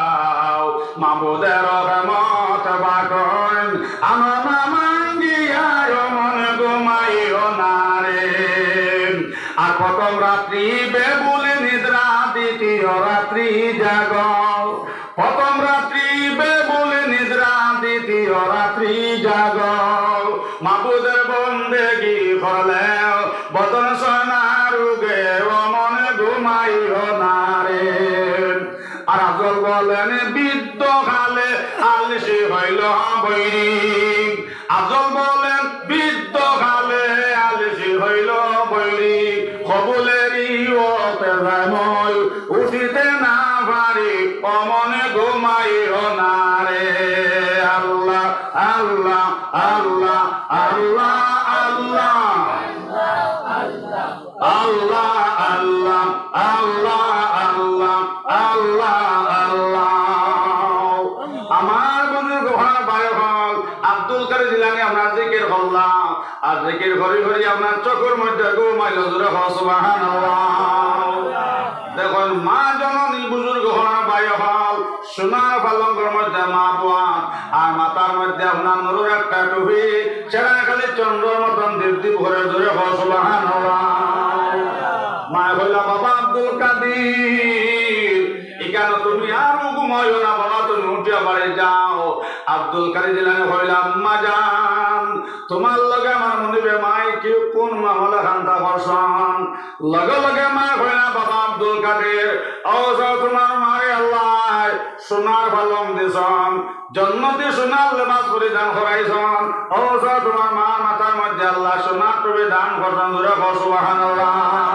মাবুদে রহমত বাটইন আননা মাঙ্গিয়া, ও মন ঘুমাইও না রে। আর প্রথম রাত্রি বেবুলি নিদ্রা, দ্বিতীয় রাত্রি জাগো। প্রথম রাত্রি বেবুলি নিদ্রা, দ্বিতীয় রাত্রি জাগো। মাবুদের বন্দেগি করলেও বদন সোনা রোগে, ও মন ঘুমাইও না রে। আর আফজল বলেন, বৃদ্ধ কালে আলসি হইল বৈরী। আফজল বলেন, বৃদ্ধ কালে আলসি হইল বৈরী, কবুলেরই ওতে যায় মই, উঠিতে না পারি, ও মন ঘুমাইও না রে। আল্লাহ, আল্লাহ, আল্লাহ, আল্লাহ, আল্লাহ। আল্লাহ, আল্লাহ, আল্লাহ, আল্লাহ, আল্লাহ, আল্লাহ। আমার বুজুর্গ অকল, ভাই অকল, আব্দুল কাদির জিলানী আপনার জিকির করলাম, আর জিকির করি করি আপনার চকুর মধ্যে ঘুম আইলো, জোরে কও সুবহানাল্লাহ। দেখইন, মা জননী বুজুর্গ অকল, ভাই অকল, সোনার পালঙ্কর মধ্যে মা বওয়াইন, আর মাথার মধ্যে আপনার নুরর একটা টুপি, চেহারা খালি চন্দ্রর মতন দীপ্তি করে, জোরে কও সুবহানাল্লাহ। মায় কইলা, "বাবা আব্দুল কাদির, ইখানো তুমি আর ঘুমাইও না বাবা, তুমি উঠিয়া বাড়ি যাও।" আব্দুল কাদির জিলানী কইলা, "আম্মা জান, তুমার লগে আমার মনিবে মায় কি কুন মামলা খান্তা করছইন?" লগে লগে মায় কইলা, "বাবা আব্দুল কাদির, ও যাও তুমার মারে আল্লায় সোনার পালঙ্ক দিছইন, জন্নতি সোনার লেবাস পরিধান করাইছইন। ও যাও তুমার মার মাথার মধ্যে আল্লায় সোনার টুপি দান করছইন।" জোরে কও সুবহানাল্লাহ।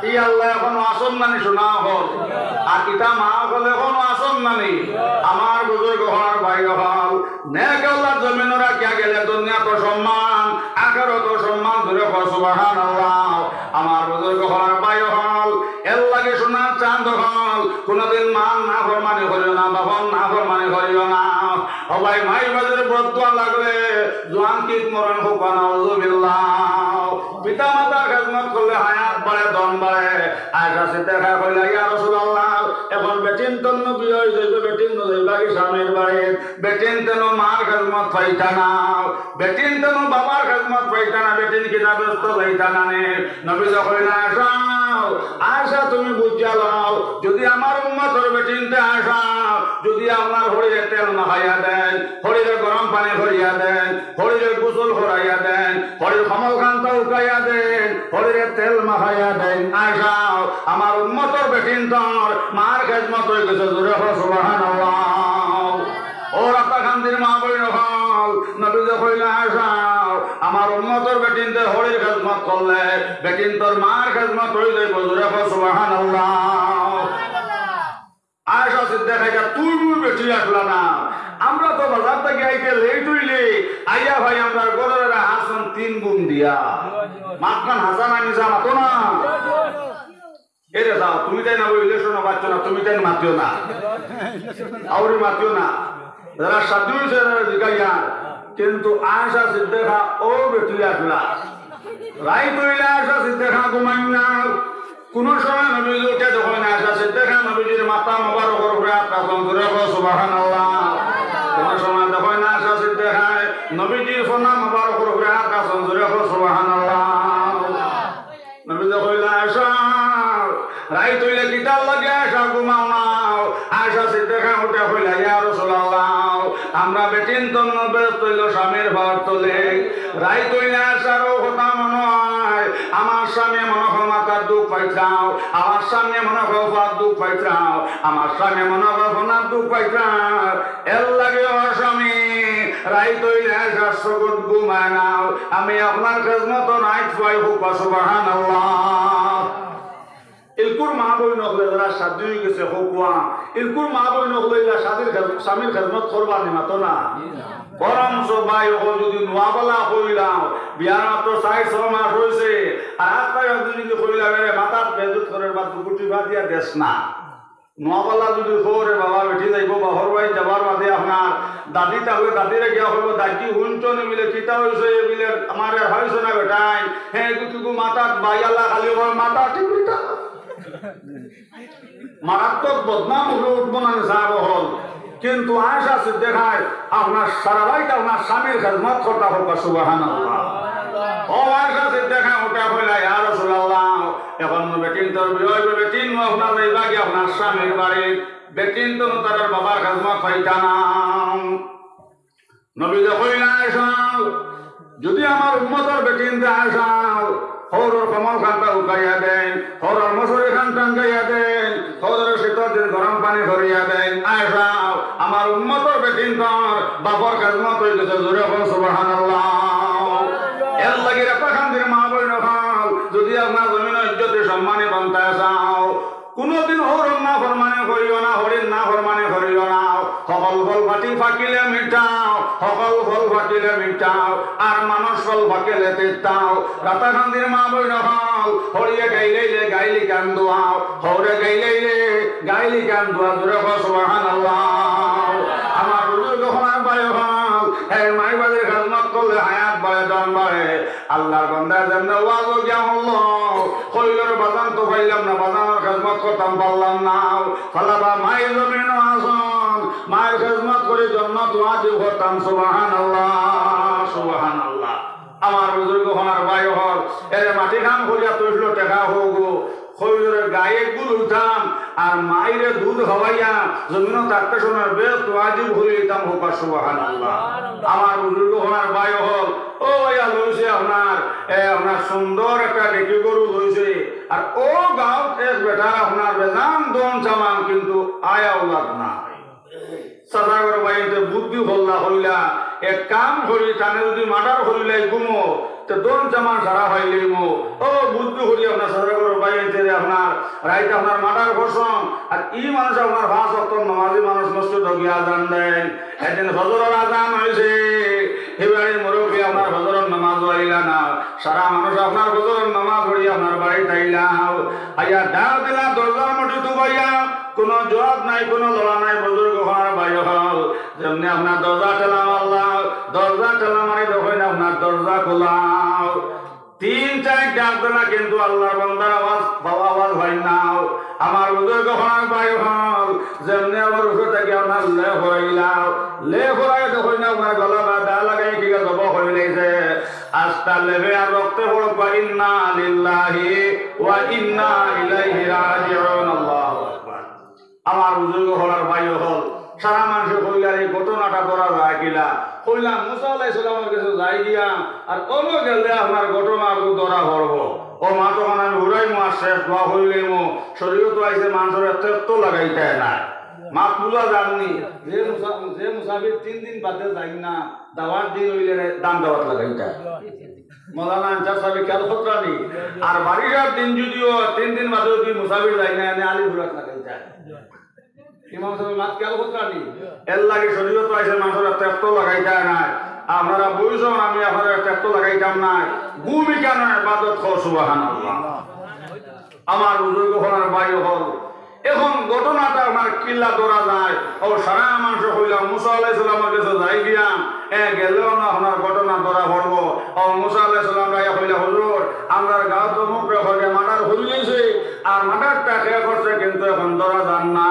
ই আল্লায় অখনো আছইন নানি সোনা অকল? আর ইতা মা অকল অখনো আছইন নানি? আমার বুজুর্গ অকল, ভাই অকল, নেক আল্লায় জমিনো রাখিয়া গেলে দুনিয়াত সম্মান, আখেরাতো সম্মান, জোরে কও সুবহানাল্লাহ। আমার বুজুর্গ অকল, ভাই অকল, এর লাগি সোনার চান অকল, কুনুদিন মার নাফরমানি করিও না, বাবার নাফরমানি করিও না। ও ভাই, মাই বাজুর বদদোয়া লাগলে জোয়ান কিত মরণ হোক, নাউজুবিল্লাহ। পিতা মাতার খেদমত করলে হায়াত বাড়ে, ধন বাড়ে। আয়েশা সিদ্দিকা কইলা, "ইয়া রাসূলুল্লাহ, অখন বেটিন্তর নু বিয়া অই যাইবো, বেটিন্তর নু যাইবা কি স্বামীর বাড়ি? বেটিন্তর নু মার খেদমত পাইতা না, বেটিন্তর নু বাবার খেদমত পাইতা না, বেটিন কিতা ব্যস্ত যাইতা না নি?" নবীয়ে কইলা, "আয়েশা, আয়েশা, তুমি বুঝিয়া লও, যুদি আমার উম্মতর বেটিন্তে আয়েশা, যুদি আপনার হরিরে তেল মাখাইয়া দেইন, হরিরে গরম পানি করিয়া দেইন, হরিরে গোসল করাইয়া দেইন, হরির কমলকান্ত উকাইয়া দেইন, হরিরে তেল মাখাইয়া দেইন, আয়েশা, আমার উম্মতর বেটিন্তর মার খেদমত অই গেছে।" জোরে কও সুবহানাল্লাহ। ও রাতাকান্দির মা বইন অকল, নবীয়ে কইলা, "আয়েশা, আমার উম্মতর বেটিন্তর হড়ির খেজমত করলে বেটিন্তর মার খেজমত অই যাইবো। জোরে কও সুবহানাল্লাহ। আয়েশা সিদ্দিকা কইলা, তুই মুই বেটি আছলা না, আমরা তো বাজার থাকি আইতে লেট অইলে আইয়া ভাই আমরার ঘরর এরা হাছন তিন গুণ দিয়া। মাতখান হাছা না মিছা মাতো না? এরে যাও, তুমি তাইন না, ওই ইলেকশনও পাচ্ছ না, তুমি তাইন মাতিও না, আউরি মাতিও না। যারা সাধু অইছে তারা জিগাইয়া, কিন্তু আয়েশা সিদ্দিকা অউ বেটি আছলা। রাইত অইলে আয়েশা সিদ্দিকা ঘুমাইন না। কুনু সময় নবীজি উঠে দেখইন আয়েশা সিদ্দিকা নবীজির মাথা মোবারকর উপরে আত রাখছইন, জোরে কও সুবহানাল্লাহ। কুনু সময় দেখইন আয়েশা সিদ্দিকা নবীজির ফনা মোবারকর উপরে আত রাখছইন, জোরে কও সুবহানাল্লাহ। নবীজি কইলা, আয়েশা, রাইত অইলে কিতার লাগি আয়েশা ঘুমাও না? আয়েশা সিদ্দিকা উঠে কইলা, ইয়া রাসূলুল্লাহ, আমরা বেটিন্তর নু বেহেস্ত অইলো স্বামীর পাওর তলে। রাইত অইলে আয়েশার অউ কথা মনো অয়, আমার স্বামী মনো অয় মাথার দুখ পাইত্রা, আমার স্বামী মনো অয় পাওর দুখ পাইত্রা, আমার স্বামী মনো অয় ফনার দুখ পাইত্রা। এর লাগি ও স্বামী, রাইত অইলে আয়েশার চকুত ঘুম আয় না। আমি আপনার খেজমতো রাইত পুয়াই, কউক্কা সুবহানাল্লাহ। ইলকুর মা-বইন অকলে যারা সাদি অইগেছে কউক্কা, ইলকুর মা-বইন অকলে ইলা সাদির খেজ-, স্বামীর খেজমত করবা নি, মাতো না? বরঞ্চ ভাই অকল যুদি নুয়া বালা কইলাও, বিয়ার মাত্র চাইর ছয় মাস অইছে, আর আস্তা একদিন যুদি কইলাও, এরে মাথাত বেইজ্জত করের বাদ দুকুটি বাদিয়া দেস না। নুয়া বালা যুদি কও রে বাবা, বেটি যাইবো বাফর বাড়িত যাবার বাদে আপনার দাদি থাকলে দাদিরে গিয়া কইবো, দাদি হুনছো নি? বিলে কিতা অইছে? এ বিলে আমারে অইছে না বেটাইন। হে, এগু কিগু মাথাত বাই আলা খালি কয় মাথা টিপিতা। মারাত্মক বদনাম উপরে উঠবো না নি সাব অকল। কিন্তু আয়েশা সিদ্দিকায় আপনার সারা বাড়িত আপনার স্বামীর খেজমত করতা, কউক্কা সুবহানাল্লাহ। ও আয়েশা সিদ্দিকায় উঠে কইলা, ইয়া রাসূলুল্লাহ, অখন বেটিন্তর বিয়া অইবো, বেটিন আপনার যাইবা গি আপনার স্বামীর বাড়ি, বেটিন্তর তারার বাবার খেজমত পাইতা না। নবীজি কইলা, আয়েশা, যুদি আমার উম্মতর বেটিন্তে আয়েশা, হউরর কমর খানটা উকাইয়া দেইন, হউরর মসুরি খান টাঙ্গাইয়া দেইন, হউরর শীতর দিন গরম পানি করিয়া দেইন। আয়েশা, আমার উম্মতর বেটিন্তর বাফর খেজমত অইগেছে, জোরে কও সুবহানাল্লাহ। এর লাগি রেপাকান্দির মা-বইন অকল, যুদি আপনার জমিনো ইজ্জতে সম্মানে বাঁচতায় চাও, কুনুদিন হউরর নাফরমানি করিও না, হড়ির নাফরমানি করিও না। হকল ফল পাকিলে মিঠা, হকল ফল পাকিলে মিঠা, আর মানুষ ফল পাকিলে তিতা। রেপাকান্দির মা-বইন অকল, হড়িয়ে গাইলাইলে গাইলি কান ধুয়াও, হউরে গাইলাইলে গাইলি কান ধুয়া, জোরে কও সুবহানাল্লাহ। আমার বুজুর্গ অকল, ভাই অকল, হে মাই-বাফর খেজমত করলে হায়াত বাড়ে, ধন বাড়ে। আল্লার বান্দা যেমনে ওয়াজো গিয়া হুনলো, কইলো রে বাজান তো পাইলাম না, বাজানর খেজমত করতাম পারলাম না। ফালাবা মাই জমিনো আছইন, মাইর খেজমত করি জন্নত ওয়াজিব করতাম। সুবহানাল্লাহ, সুবহানাল্লাহ। আমার বুজুর্গ অকল, ভাই অকল, এরে মাটি কাম করিয়া তুললো টেকা হউগো, কইলো রে গাই এগু লইতাম, আর মাইরে দুধ খাওয়াইয়া জমিনো থাকতে সময় বেহেস্ত ওয়াজিব করি দিতাম, কউক্কা সুবহানাল্লাহ। আমার বুজুর্গ অকল, ভাই অকল, ও ভাইয়া লইছে আপনার, এ, আপনার সুন্দর একটা ডেকি গরু লইছে, আর অউ গাউত এক বেটার আপনার বেজান ধন সামান কিন্তু আয় আওলাদ না। চাচাগর ভাইয়াইন্তে বুদ্ধি করলা, কইলা, এক কাম করি, তানে যুদি মার্ডার করিলাই গুমো, তে ধন সামান সারা পাইলাইমু। ও বুদ্ধি করি আপনার চাচাগর ভাইয়াইন্তে রে আপনার রাইত আপনার মার্ডার করছইন। আর ই মানুষ আপনার পাঁচ ওয়াক্ত নামাজি মানুষ, মসজিদো গিয়া আজান দেইন। একদিন ফজরর আজান অইছে, হি বাড়ির মুরব্বি আপনার ফজরর নামাজো আইলা না। সারা মানুষ আপনার ফজরর নামাজ পড়ি আপনার বাড়িত আইলাও। আইয়া ডাক দিলা দরজার মুঠিত উবাইয়া, কুনু জুয়াব নাই, কুনু লড়া নাই। বুজুর্গ অকল, ভাই অকল, যেমনে আপনার দরজা ঠেলা মারলাও, দরজা ঠেলা মারি দেখইন আপনার দরজা খুলাও। তিন চাইর ডাক দিলা, কিন্তু আল্লার বান্দার আওয়াজ, বাবা আওয়াজ পাইন না। আমার বুজুর্গ অকল, ভাই অকল, যেমনে আমার উপর থাকি আপনার লেপ হরাইলাও, লেপ হরাইয়া দেখইন আপনার গলা বা দা লাগাই কিগা জবো করিলাইছে। আস্তা লেপে আর রক্তে পড়ুক, ইন্না লিল্লাহি ওয়া ইন্না ইলাইহি রাজিউন। আল্লাহু আকবার। আমার বুজুর্গ অকল, ভাই অকল, সারা মানষে কইলা, ই ঘটনাটা ধরা যায় কিলা? কইলা, মুসা আলাইহিস সালামর গেছে যাই গিয়া, আর অনো গেলে আপনার ঘটনা ধরা পড়বো। ও মাতখান আমি হুরাইমু আর শেষ দোয়া করিলাইমু, শরীয়তো আইছে মানষরে তেল তো লাগাইতায় নায়। মাত বুঝা যার নি? যে মুসা-, যে মুসাফির তিন দিন বাদে যাইন না, দাওয়াত দিন অইলে রে, দান দাওয়াত লাগাইতা। মৌলানা আনসার সাহেব খেয়াল কররা নি? আর বারিশার দিন যুদিও তিন দিন বাদে যুদি মুসাফির যাইন না, এনে আলী ফুরাত লাগাইতা। ইমাম সাহেব মাত খেয়াল কররা নি? এর লাগি শরীয়ত আইছে, মানষরে টেক্ত লাগাইতা নায়। আপনারা বইছইন, আমি আপনারারে টেক্ত লাগাইতাম নায়। ঘুম ইখান ইবাদত, কও সুবহানাল্লাহ। আমার বুজুর্গ অকল, ভাই অকল, এখন ঘটনাটা আমার কিলা ধরা যায়। ও সারা মানষে কইলা, মুসা আলাইহিস সালামর গেছে যাই গিয়া, এ গেলেও না আপনার ঘটনা ধরা পড়বো। ও মুসা আলাইহিস সালামরে কইলা, হুজুর, আমরার গাঁওত অমুকরে করি মার্ডার করি দিছে, আর মার্ডারটা কে করছে কিন্তু এখন ধরা যার না।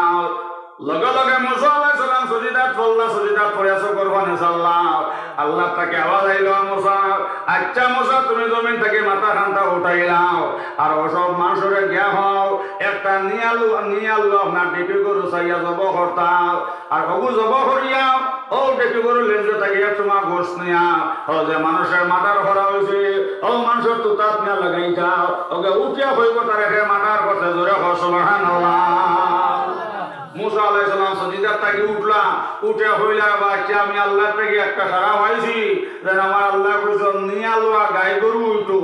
লগে লগে মুসা আলাইহিস সালাম সজিদাত পড়লা, সজিদাত পড়িয়া চকুর পানি ছাড়লা। আল্লাহ থাকি আওয়াজ আইলো, মুসা, আচ্ছা মুসা, তুমি জমিন থাকি মাথাখানতা উঠাইলাও, আর অউ সব মানষরে গিয়া কও, একটা নিয়ালু, নিয়ালু আপনার ডেটি গরু চাইয়া জবো করতাও, আর অগু জবো করিয়া অউ ডেটি গরুর লেঞ্জ থাকি এক টুমা গোস্ত নিয়া, অউ যে মানষরে মার্ডার করা অইছে, অউ মানষর তুতাত নিয়া লাগাইতাও, অগে উঠিয়া কইবো তারে কে মার্ডার করছে, জোরে কও সুবহানাল্লাহ। মুসা আলাইহিস সালাম সজিদাত থাকি উঠলা, উঠিয়া কইলা, বাচ্চা, আমি আল্লাহ থাকি একটা সারা পাইছি, যেন আমার আল্লায় কইছইন, নিয়ালুয়া গাই গরু অইতো,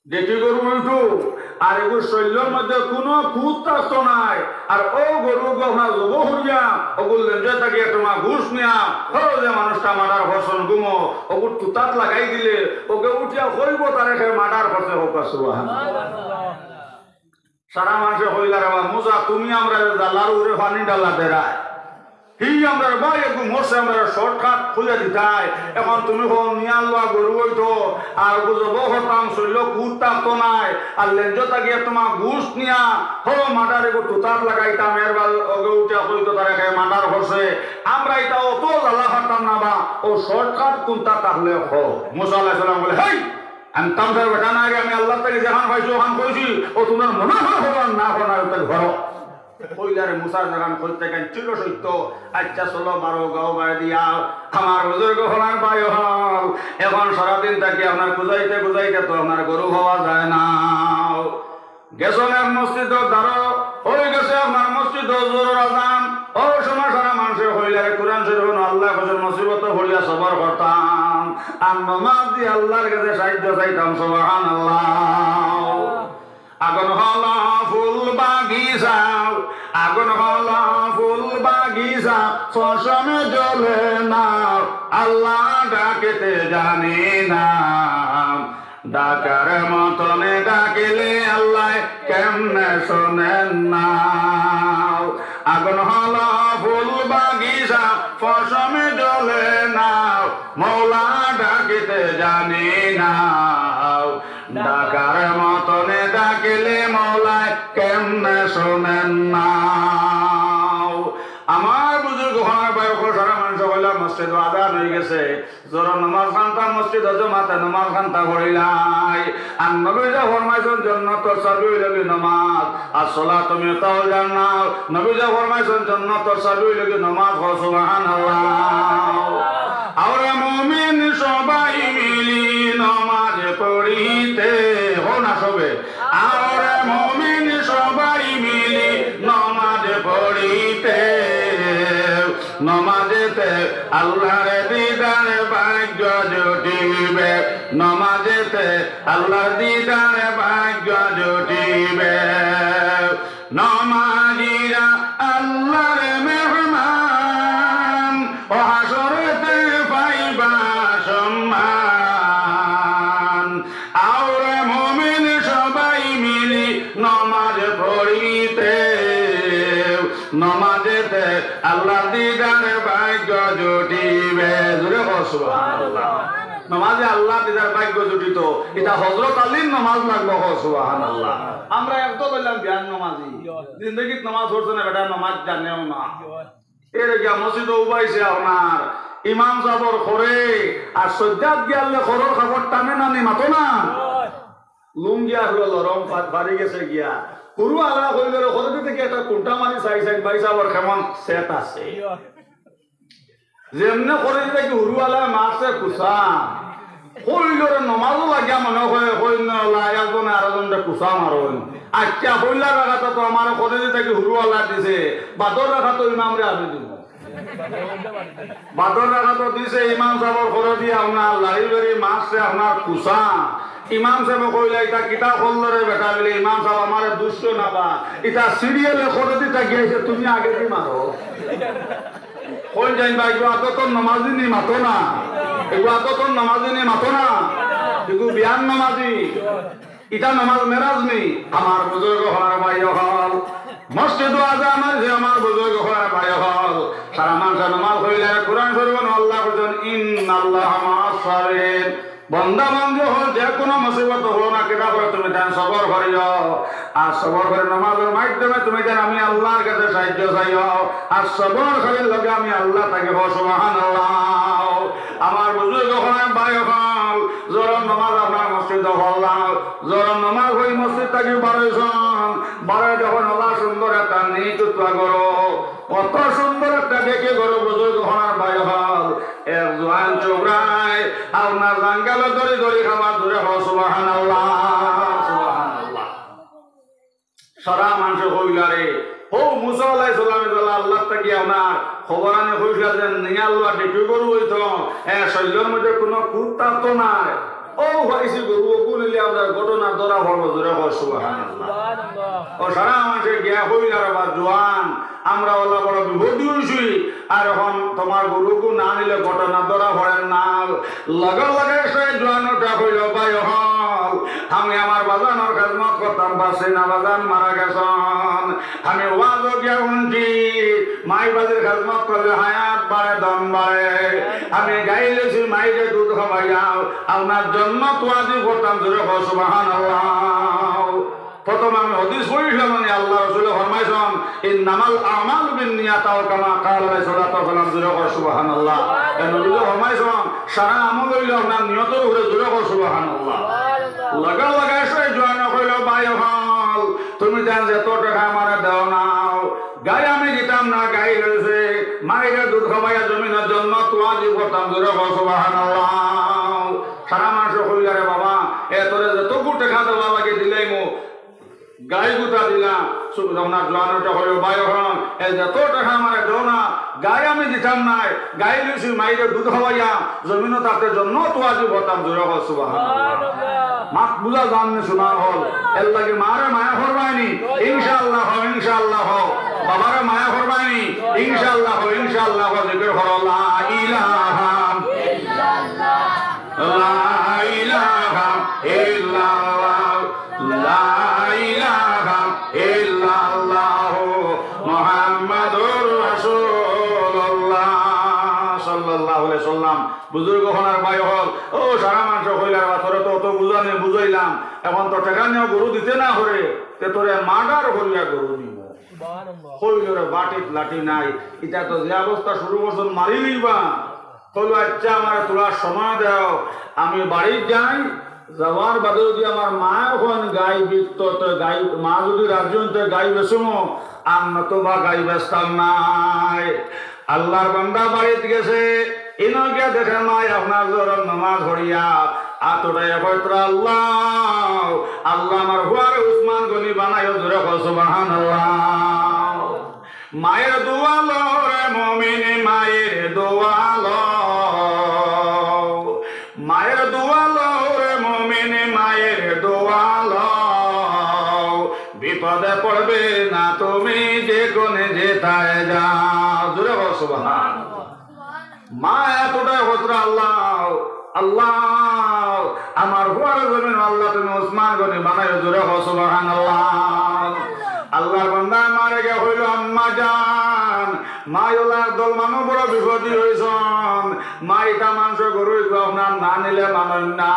ডেটি গরু অইতো, আর এগুর শরীলর মধ্যে কুনু খুঁত থাকতো নায়, আর অউ গরু অগু আপনার জবো করিয়া, অগুর লেঞ্জ থাকি এক টুমা গোস্ত নিয়া, অউ যে মানষটা মার্ডার করছইন ঘুমো, অগুর তুতাত লাগাই দিলে, অগে উঠিয়া কইবো তারে কে মার্ডার করছে, কও সুবহানাল্লাহ। সারা মানষে কইলা, রে বা মুসা, তুমি আমরারে জ্বালার উপরে পানি ঢালা দেরায়। হি আমরার ভাই এগু মরছে, আমরারে shortcut কইয়া দিতায়। এখন তুমি কও নিয়ালুয়া গরু অইতো, আর অগু জবো করতাম, শরীলো খুঁত থাকতো নায়, আর লেঞ্জ থাকি এক টুমা গোস্ত নিয়া, অউ মার্ডার এগু তুতাত লাগাইতাম, এর বাদে অগে উঠিয়া কইতো তারে কে মার্ডার করছে। আমরা ইতা অত জ্বালা পারতাম না বা, অউ shortcut কুনটা তাইলে কও। মুসা আলাইহিস সালাম কইলা, হেই, আমি তামসার বেটা নায় রে, আমি আল্লাহ থাকি যেখান পাইছি অখান কইছি, অউ তুমার মনে অয় করার না করার, অটা করো। কইলা রে মুসা, যেখান কইতে কেন চির সত্য। আচ্ছা চলো, বারো গাঁও বায়দি আও। আমার বুজুর্গ অকল, ভাই অকল, এখন সারাদিন থাকি আপনার খুজাইতে খুজাইতে তো আপনার গরু পাওয়া যায় না। গেছইন এক মসজিদর দ্বারো, অই গেছে আপনার মসজিদো জোহরর আজান। অউ সময় সারা মানষে কইলা রে, কুরআন শরীফো না আল্লায় কইছইন মুসিবতো পড়িয়া সবর করতাম, আর নমাজ দি আল্লার গেছে সাহায্য চাইতাম। সুবহানাল্লাহ। আগুন হলো ফুল বাগিচা, আগুন হলো ফুল বাগিচা, পশমে জ্বলে না, আল্লাহ ডাকিতে জানি না। ডাকার মতনে ডাকিলে আল্লায় কেমনে শোনেন না? আগুন হলো ফুল বাগিচা, পশমে জ্বলে না, মওলা ডাকিতে জানি না। ডাকার মতনে ডাকিলে মওলায় কেমনে শোনেন না? আমার বুজুর্গ অকল, ভাই অকল, সারা মানষে কইলা মসজিদো আজান অই গেছে, জোহরর নমাজ খানতা মসজিদো জমাতে নমাজ খানতা পড়িলাই। আর নবীজি ফরমাইছইন, জন্নতর চাবি অইলো গি নমাজ, আর সলাতু মিফতাহুল জান্নাহ। নবীজি ফরমাইছইন, জন্নতর চাবি অইলো গি নমাজ। কও সুবহানাল্লাহ। আমরা মুমিন সবাই মিলি নমাজ পড়িতে, কও না সবে, আমরা মুমিন সবাই মিলি নমাজ পড়িতে, নমাজেতে আল্লাহর দিদার ভাগ্য জুটিবে, নমাজেতে আল্লাহর দিদার ভাগ্য জুটিবে। নমাজিরা আল্লাহর মেহমান, ও হাসরেতে পাইবা সম্মান। আওরে মুমিন সবাই মিলি নমাজ পড়িতে, নমাজেতে আল্লাহর দিদার ভাগ্য জুটিবে। জোরে কও সুবহানাল্লাহ। নমাজে আল্লাহর দিদার ভাগ্য জুটিতো, ইটা হজরত আলীর নমাজ লাগবো। কও সুবহানাল্লাহ। আমরা একদল অইলাম বিয়ার নমাজি, জিন্দেগিত নমাজ পড়ছে না বেটা, নমাজ জানেও না। এর গিয়া মসজিদো উবাইছে আপনার ইমাম সাবর খরে, আর সজ্জাত গিয়ালে খরর কাপড় টানে না নি, মাতো না। লুঙ্গি আর হলো লরম ফা-, ফারি গেছে গিয়া। হুরু আলা কইল রে, খরে দিতে কি একটা কুন্টা মারি চাই চাই, ভাই সাবর কেমন সেট আছে। যেমনে খরে দিতে কি হুরু আলা মারছে কুসা। কইল রে, নমাজও লাগিয়া মনে হয়, কই না, লা, একজনে আরোজনরে কুসা মারইন। আচ্ছা, পয়লা রাকাতো তো আমার খরচি থাকি হুরুআলা দিছে, বাদর রাকাতো ইমামরে আমি দিমু। বাদর রাকাতো দিছে ইমাম সাবর খরচি, আপনার লাড়ি বেড়ি মারছে আপনার কুসা। ইমাম সাবে কইলা, "ইতা কিতা করলো রে বেটা?" বলে, "ইমাম সাব আমারে দুষো না বা, ইতা সিরিয়ালে খরচি থাকি আইছে, তুমি আগে দি মারো।" কই যাইন বা, এগু আদতর নমাজি নি মাতো না, এগু আদতর নমাজি নি মাতো না, এগু বিয়ার নমাজি। ইটা নমাজ মেরাজ নি? আমার বুজুর্গ অকল, ভাই অকল, মসজিদো আজান অইছে, আমার বুজুর্গ অকল, ভাই অকল, সারা মানষে নমাজ পড়িলে কোরআন শরীফো আল্লায় কইছইন, "ইন্নাল্লাহা মাআস সাবিরিন।" বন্দা বান্দি অকল, যে কুনু মুসিবত অইলো না, কিতা করে তুমি তান সবর করিও, আর সবর করি নমাজর মাধ্যমে তুমি তান আমি আল্লার কাছে সাহায্য চাইও, আর সবরকারীর লগে আমি আল্লা থাকি। কও সুবহানাল্লাহ। আমার বুজুর্গ অকল, ভাই অকল, জোহরর নমাজ আপনার মসজিদো পড়লাম, জোহরর নমাজ পড়ি মসজিদ থাকি বারইছইন, বারই দেখইন অলা সুন্দর একটা নিচু তুয়া ঘর, অত সুন্দর একটা দেখি ঘর, বুজুর্গ অকল, ভাই অকল, এক জোয়ান ছোকরায় আপনার জাঙ্গালো দড়ি দড়ি খাবার। জোরে কও সুবহানাল্লাহ, সুবহানাল্লাহ। সারা মানষে কইলা রে, ও মুসা আলাইহিস সালামে যেলা আল্লার থাকি আপনার খবর আনি কইছলা যে নিয়াল্লা ডেটু গরু অইতো, এ শরীলর মধ্যে কুনু খুঁত থাকতো নায়। ও পাইছি গরু, অগু নিলে আপনার ঘটনা ধরা পড়বো। জোরে কও সুবহানাল্লাহ। ও সারা মানষে গিয়া কইলা রে বা জোয়ান, আমরা অলা বড় বিপদি অইছি, আর অখন তুমার গরু অগু না নিলে ঘটনা ধরা পড়ের না। লগে লগে সে জোয়ান উঠা কইলো, ভাই অকল, আমি আমার বাজানর খেজমত করতাম পারছি না, বাজান মারা গেছইন। আমি ওয়াজো গিয়া হুনছি, মাই বাজির খেজমত করলে হায়াত বাড়ে, দম বাড়ে। আমি গাই লইছি, মাইরে দুধ খাওয়াইয়া আপনার জন্নত ওয়াজিব করতাম। জোরে কও সুবহানাল্লাহ। প্রথমে আমি হাদিস পড়ছিলাম, মানে আল্লার রসুলে ফরমাইছইন, "ইন্নামাল আমালু বিন্নিয়াত", আও কামা ক্বালা আলাইহিস সালাতু ওয়াস সালাম। জোরে কও সুবহানাল্লাহ। এ নবীজি ফরমাইছইন, সারা আমল অইলো আপনার নিয়তর উপরে। জোরে কও সুবহানাল্লাহ। লগে লগে সে জোয়ানে কইলো, ভাই অকল, তুমি তান যত টেকা আমারে দেও না, গাই আমি দিতাম না, গাই লইছে, মাইরে দুধ খাওয়াইয়া জমিনো জন্নত ওয়াজিব করতাম। জোরে কও সুবহানাল্লাহ। সারা মানষে কইলা রে বাবা, এ তোরে যতগু টেকা দেওয়া লাগে দিলাইমু, গাই গুতা দিলাম। সু-, আপনার জোয়ান উঠা কইলো, ভাই অকল, এ যত টেকা আমারে দেও না, গাই আমি দিতাম নায়, গাই লইছি মাইরে দুধ খাওয়াইয়া, জমিনো তাতে জন্নত ওয়াজিব করতাম। জোরে কও সুবহানাল্লাহ। মাত বুঝা যার নি সোনা অকল, এরলাগি মারে মায়া করবায়নি, ইনশাআল্লাহ কও, ইনশাআল্লাহ কও। বাবারে মায়া করবায়নি, ইনশাআল্লাহ কও, ইনশাআল্লাহ কও। জিকির করো, লা ইলাহা, লা ইলাহা ইল্লাল্লাহ। লা ইলাহা ইল্লাল্লাহু মুহাম্মাদুর রাসূলুল্লাহ সাল্লাল্লাহু আলাইহি ওয়াসাল্লাম। বুজুর্গ অকল আর ভাই অকল, ও সারা মানষে কইলা রে বা, তোরে তো অত বুঝানি বুঝাইলাম, অখন তো টেকা নিয়া গরু দিতে না করে, তে তোরে মার্ডার করিয়া গরু নিমু। কইলো রে, বাটিত লাঠি নাই, ইতা তো যে অবস্থা শুরু করছইন মারি লইবা। কইলো, আচ্ছা, আমারে থুড়া সময় দেও, আমি বাড়িত যাই, যাওয়ার বাদে যদি আমার মায় কইন গাই বিকতো, তে গাই, মা যদি রাজি অইন, তে গাই বেচমু, আর নতুবা গাই বেচতাম নায়। আল্লার বান্দা বাড়িত গেছে, ইনো গিয়া দেখে মায় আপনার জোহরর নমাজ পড়িয়া, আত উঠাইয়া কইতরা, আল্লাহ, আল্লাহ আমার ফুয়ারে উসমান গনি বানাইও, জোরে কও সুবহানাল্লাহ। মায়ের দোয়া লও রে মুমিন, মায়ের দোয়া লও। মায়ের দোয়া লও রে মুমিন, মায়ের দোয়া লও। বিপদে পড়বে না তুমি যে কোনে যেথায় যাও। জোরে কও সুবহানাল্লাহ। মায় আত উঠাইয়া কইতরা, আল্লাহ, আল্লাহ, আমার ফুয়ারে জমিনো আল্লাহ তুমি উসমান গনি বানাইও, জোরে কও সুবহানাল্লাহ। আল্লার বান্দায় মারে গিয়া কইলো, আম্মা জান, মায় অলা একদল মানুষ বড় বিপদি অইছইন, মায় ইতা মানষর গরু ইগু আপনার না নিলে মানইন না।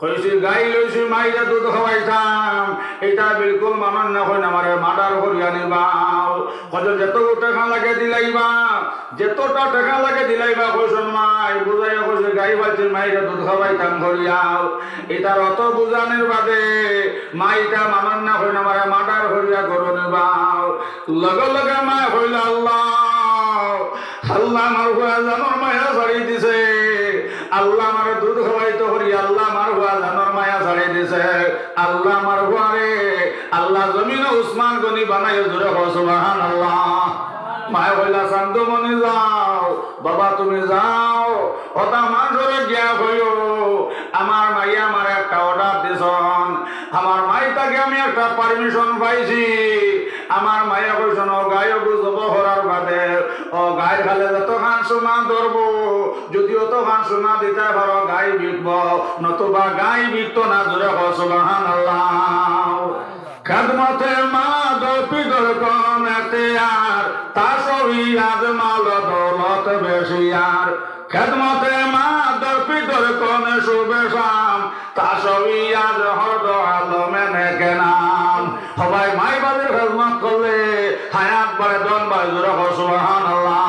কইছি, গাই লইছি, মাইরে দুধ খাওয়াইতাম, ইতা বিলকুল মানইন না, কইন আমারে মার্ডার করিয়া নিবা। কইছইন, যতগু টেকা লাগে দিলাইবা, যতটা টেকা লাগে দিলাইবা। কইছইন, মায় বুঝাইয়া কইছে, গাই পাইছি, মাইরে দুধ খাওয়াইতাম করিয়া। ইতার অত বুঝানির বাদে মায় ইতা মানইন না, কইন আমারে মার্ডার করিয়া গরু নিবা। লগে লগে মায় কইলা, আল্লাহ, আল্লাহ আমার ফুয়া জানর মায়া ছাড়ি দিছে, আল্লাহ আমারে দুধ খাওয়াইতো করি, আল্লাহ আমার ফুয়া জানর মায়া ছাড়ি দিছে, আল্লাহ আমার ফুয়ারে আল্লাহ জমিনো উসমান গনি বানাইও, জোরে কও সুবহানাল্লাহ। মায়ে কইলা, "চান্দুমণি যাও, বাবা তুমি যাও, অতা মানষরে গিয়া কইও, আমার মায়ে আমারে একটা order দিছইন, আমার মাই থাকি আমি একটা permission পাইছি, আমার মায়ে কইছইন অউ গাই অগু জবো করার বাদে অউ গাইর খালে যতখান সোনা ধরবো, যদি অতখান সোনা দিতায় পারো গাই বিকবো, নতুবা গাই বিকতো না।" জোরে কও সুবহানাল্লাহ। খেদমতে মা দর পিদর কম এখতিয়ার, তা সবই আজ মাল দৌলত বেশি আর। খেদমতে মা দর পিদর কম শুভে শাম, তা সবই আজ হরদ আলমে নেকে নাম। হবায় মাই বাবির খেদমত করলে হায়াত বাড়ে, ধন বাড়ে, জোরে কও সুবহানাল্লাহ।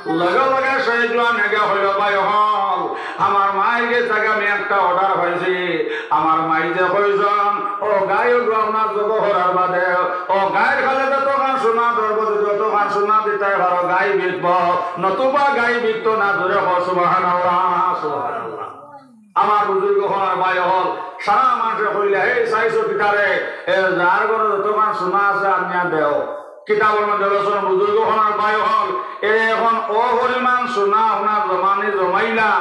লগে লগে সেই জোয়ানে গিয়া কইলো, "ভাই অকল, আমার মাইর গেছ থাকি আমি একটা order পাইছি, আমার মাই যে কইছইন, অউ গাই অগু আপনার জবো করার বাদে, অউ গাইর খালে যতখান সোনা ধরবো, যদি অতখান সোনা দিতায় পারো গাই বিকবো, নতুবা গাই বিকতো না।" জোরে কও সুবহানাল্লাহ, সুবহানাল্লাহ। আমার বুজুর্গ অকল আর ভাই অকল, সারা মানষে কইলা, "এই চাইছো কিতারে, এ যার ঘরো যতখান সোনা আছে আনিয়া দেও।" কিতাবর মধ্যে লেখছইন, বুজুর্গ অকল আর ভাই অকল, এ অখন অউ পরিমাণ সোনা আপনার জমানি জমাইলা,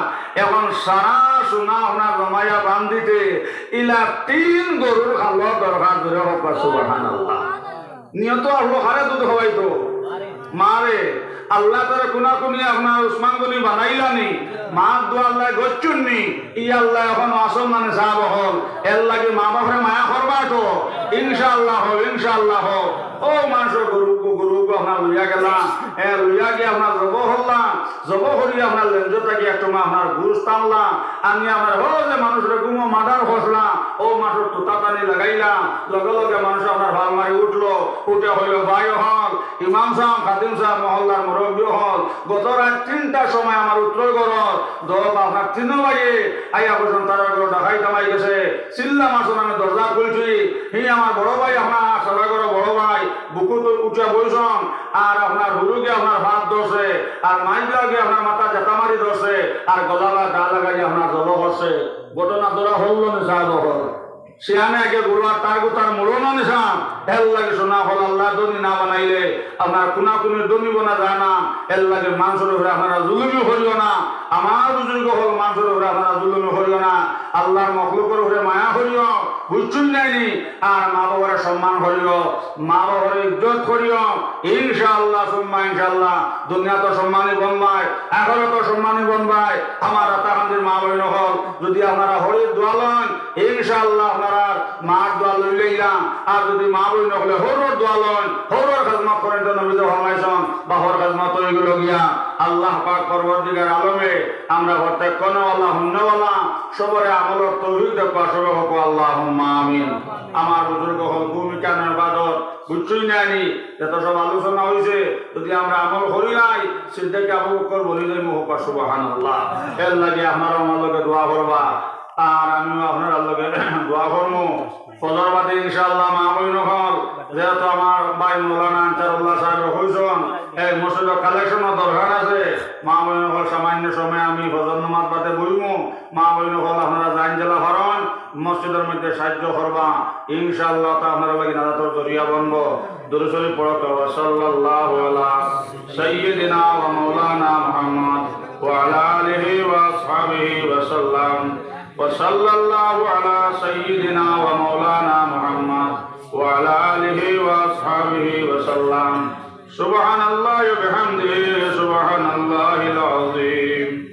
অখন সারা সোনা আপনার জমাইয়া বান্ধিতে ইলা তিন গরুর খালো দরকার। জোরে কও সুবহানাল্লাহ। নিয়ত অইলো কারে দুধ খাওয়াইতো? মারে। আল্লায় তারে কুনাকুনি আপনার উসমান গনি বানাইলা নি, মার দোয়া আল্লায় গচ্ছইন নি, ই আল্লায় অখনো আছইন না নি সাব অকল। এরলাগি মা বাপরে মায়া করবা তো? ইনশাআল্লাহ, ইনশাআল্লাহ। অউ মানষর গরু, গরু আপনার লইয়া গেলা, এ লইয়া গিয়া আপনার জবো করলা, জবো করি আপনার লেঞ্জ থাকি একটু মা আপনার গুস্ত আনলা, আনিয়া আপনার অউ যে মানষরে গুমো murder করলা, অউ মানষর তুতা পানি লাগাইলা, লগে লগে মানষ আপনার ফাল মারি উঠলো, উঠে কইলো, "ভাই অকল, ইমাম সাব, খাদিম সাব, মহল্লার মুরব্বি অকল, গত রাইত তিনটার সময় আমার উত্তর ঘরর দোয়া আপনার তিনো ভাইয়ে আইয়া কইছইন, তারার ঘরো ডাকাইত হামাই গেছে, চিল্লা মারছইন, আমি দরজা খুলছি, হি আমার বড় ভাই, আপনার সারা ঘরর বড় ভাই, বুকুত উঠিয়া বইছইন, আর আপনার হুরুগে আপনার ফাত ধরছে, আর মাইজলাগে আপনার মাথা জেতা মারি ধরছে, আর গলা বা গা লাগাইয়া আপনার জবো করছে।" ঘটনা ধরা পড়লো নি সাব অকল? শিয়ানে আগে গুরু আর তার গুতার মুড়ো না নি সাব। এরলাগি সোনা অকল, আল্লায় ধনী না বানাইলে আপনার কুনাকুনির ধনী বনা যায় না। এরলাগি মানষর উপরে আপনারা জুলুমি করিও না। আমার বুজুর্গ অকল, মানষর উপরে আপনারা জুলুমি করিও না। আল্লাহর মখলুকর উপরে মায়া করিও, বুঝছইন নি? আর মা বাবারে সম্মান করিও, মা বাবারে ইজ্জত করিও। ইনশাআল্লাহ, সুম্মা ইনশাআল্লাহ, দুনিয়াত সম্মানী বনবায়, আখেরাতো সম্মানী বনবায়। আমার রাতাকান্দির মা বইন অকল, যদি আপনারা হরির দোয়া লইন, ইনশাআল্লাহ আপনারার মার দোয়া লইলাইলা। আর যদি মা বইন অকলে হরর দোয়া লইন, হরর খেদমত করইন, তো নবীয়ে ফরমাইছইন, বাপর খেদমত অইগেলো গিয়া। আল্লাহ পাক পরওয়ারদিগার আলমে আমরা প্রত্যেক কনওয়ালা, হুননেওয়ালা, সবরে আমলর তৌফিক দেউক্কা, সবে কউক্কা আল্লাহুম্মা আমিন। আমার বুজুর্গ অকল, ভূমিকা নির্বাচন বুঝছইন নি? যত সব আলোচনা অইছে, যদি আমরা আমল করিলাই, সিদ্দিকে আবু বকর বনি যাইমু, কউক্কা সুবহানাল্লাহ। এরলাগি আপনারাও আমার লগে দোয়া করবা, আর আমিও আপনারার লগে দোয়া করমু। ফজর বাদে ইনশাআল্লাহ মা বইন অকল, যেহেতু আমার ভাই মৌলানা আনসারুল্লাহ সাবে কইছইন, এই মসজিদর collection-ও দরকার আছে, মা বইন অকল সামান্য সময় আমি ফজর নামাজ বাদে বইমু, মা বইন অকল আপনারা যাইন যেলা পারইন, মসজিদর মধ্যে সাহায্য করবা, ইনশাআল্লাহ তা আপনারার লাগি নাজাতর জরিয়া বনবো। দুরূদ শরীফ পড়ো তো, ওয়া সাল্লাল্লাহু আলা সাইয়্যিদিনা ওয়া মাওলানা মুহাম্মদ ওয়া আলা আলিহি ওয়া আসহাবিহি ওয়া সাল্লাম। ওয়া সাল্লাল্লাহু আলা সাইয়্যিদিনা ওয়া মাওলানা মুহাম্মদ ওয়া আলা আলিহি ওয়া আসহাবিহি ওয়া সাল্লাম। সুবহানাল্লাহি ওয়া বিহামদিহি, সুবহানাল্লাহিল আযীম।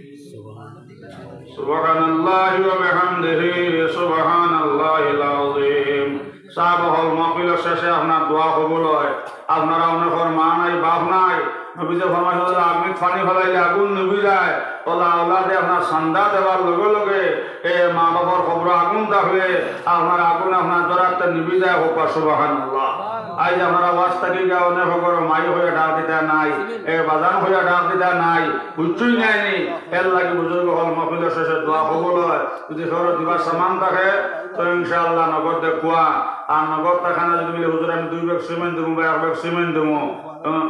সুবহানাল্লাহি ওয়া বিহামদিহি, সুবহানাল্লাহিল আযীম। সাব অকল, মাহফিলর শেষে আপনার দোয়া কবুল অয়। আপনারা অনেকর মা নাই, বাপ নাই, নবীয়ে ফরমাইছইন, আগুন পানি ফালাইলে আগুন নিবি যায়। অলা আওলাদে আপনার চান্দা দেওয়ার লগে লগে এ মা বাপর কবরো আগুন থাকলে আপনার আগুন আপনার ধরাতে নিবি যায়, কউক্কা সুবহানাল্লাহ। আইজ আপনারা ওয়াজ থাকি গিয়া অনেক অকলর মাই কইয়া ডাক দিতা নাই, এ বাজান কইয়া ডাক দিতা নাই, বুঝছইন নি? এরলাগি বুজুর্গ অকল, মাহফিলর শেষে দোয়া কবুল অয়। যদি কারো দিবার সামান থাকে, তো ইনশাআল্লাহ নগদ দেউক্কা। আর নগদ থাকে না যদি বলে, "হুজুর, আমি দুই ব্যাগ সিমেন্ট দিমু বা এক ব্যাগ সিমেন্ট দিমু",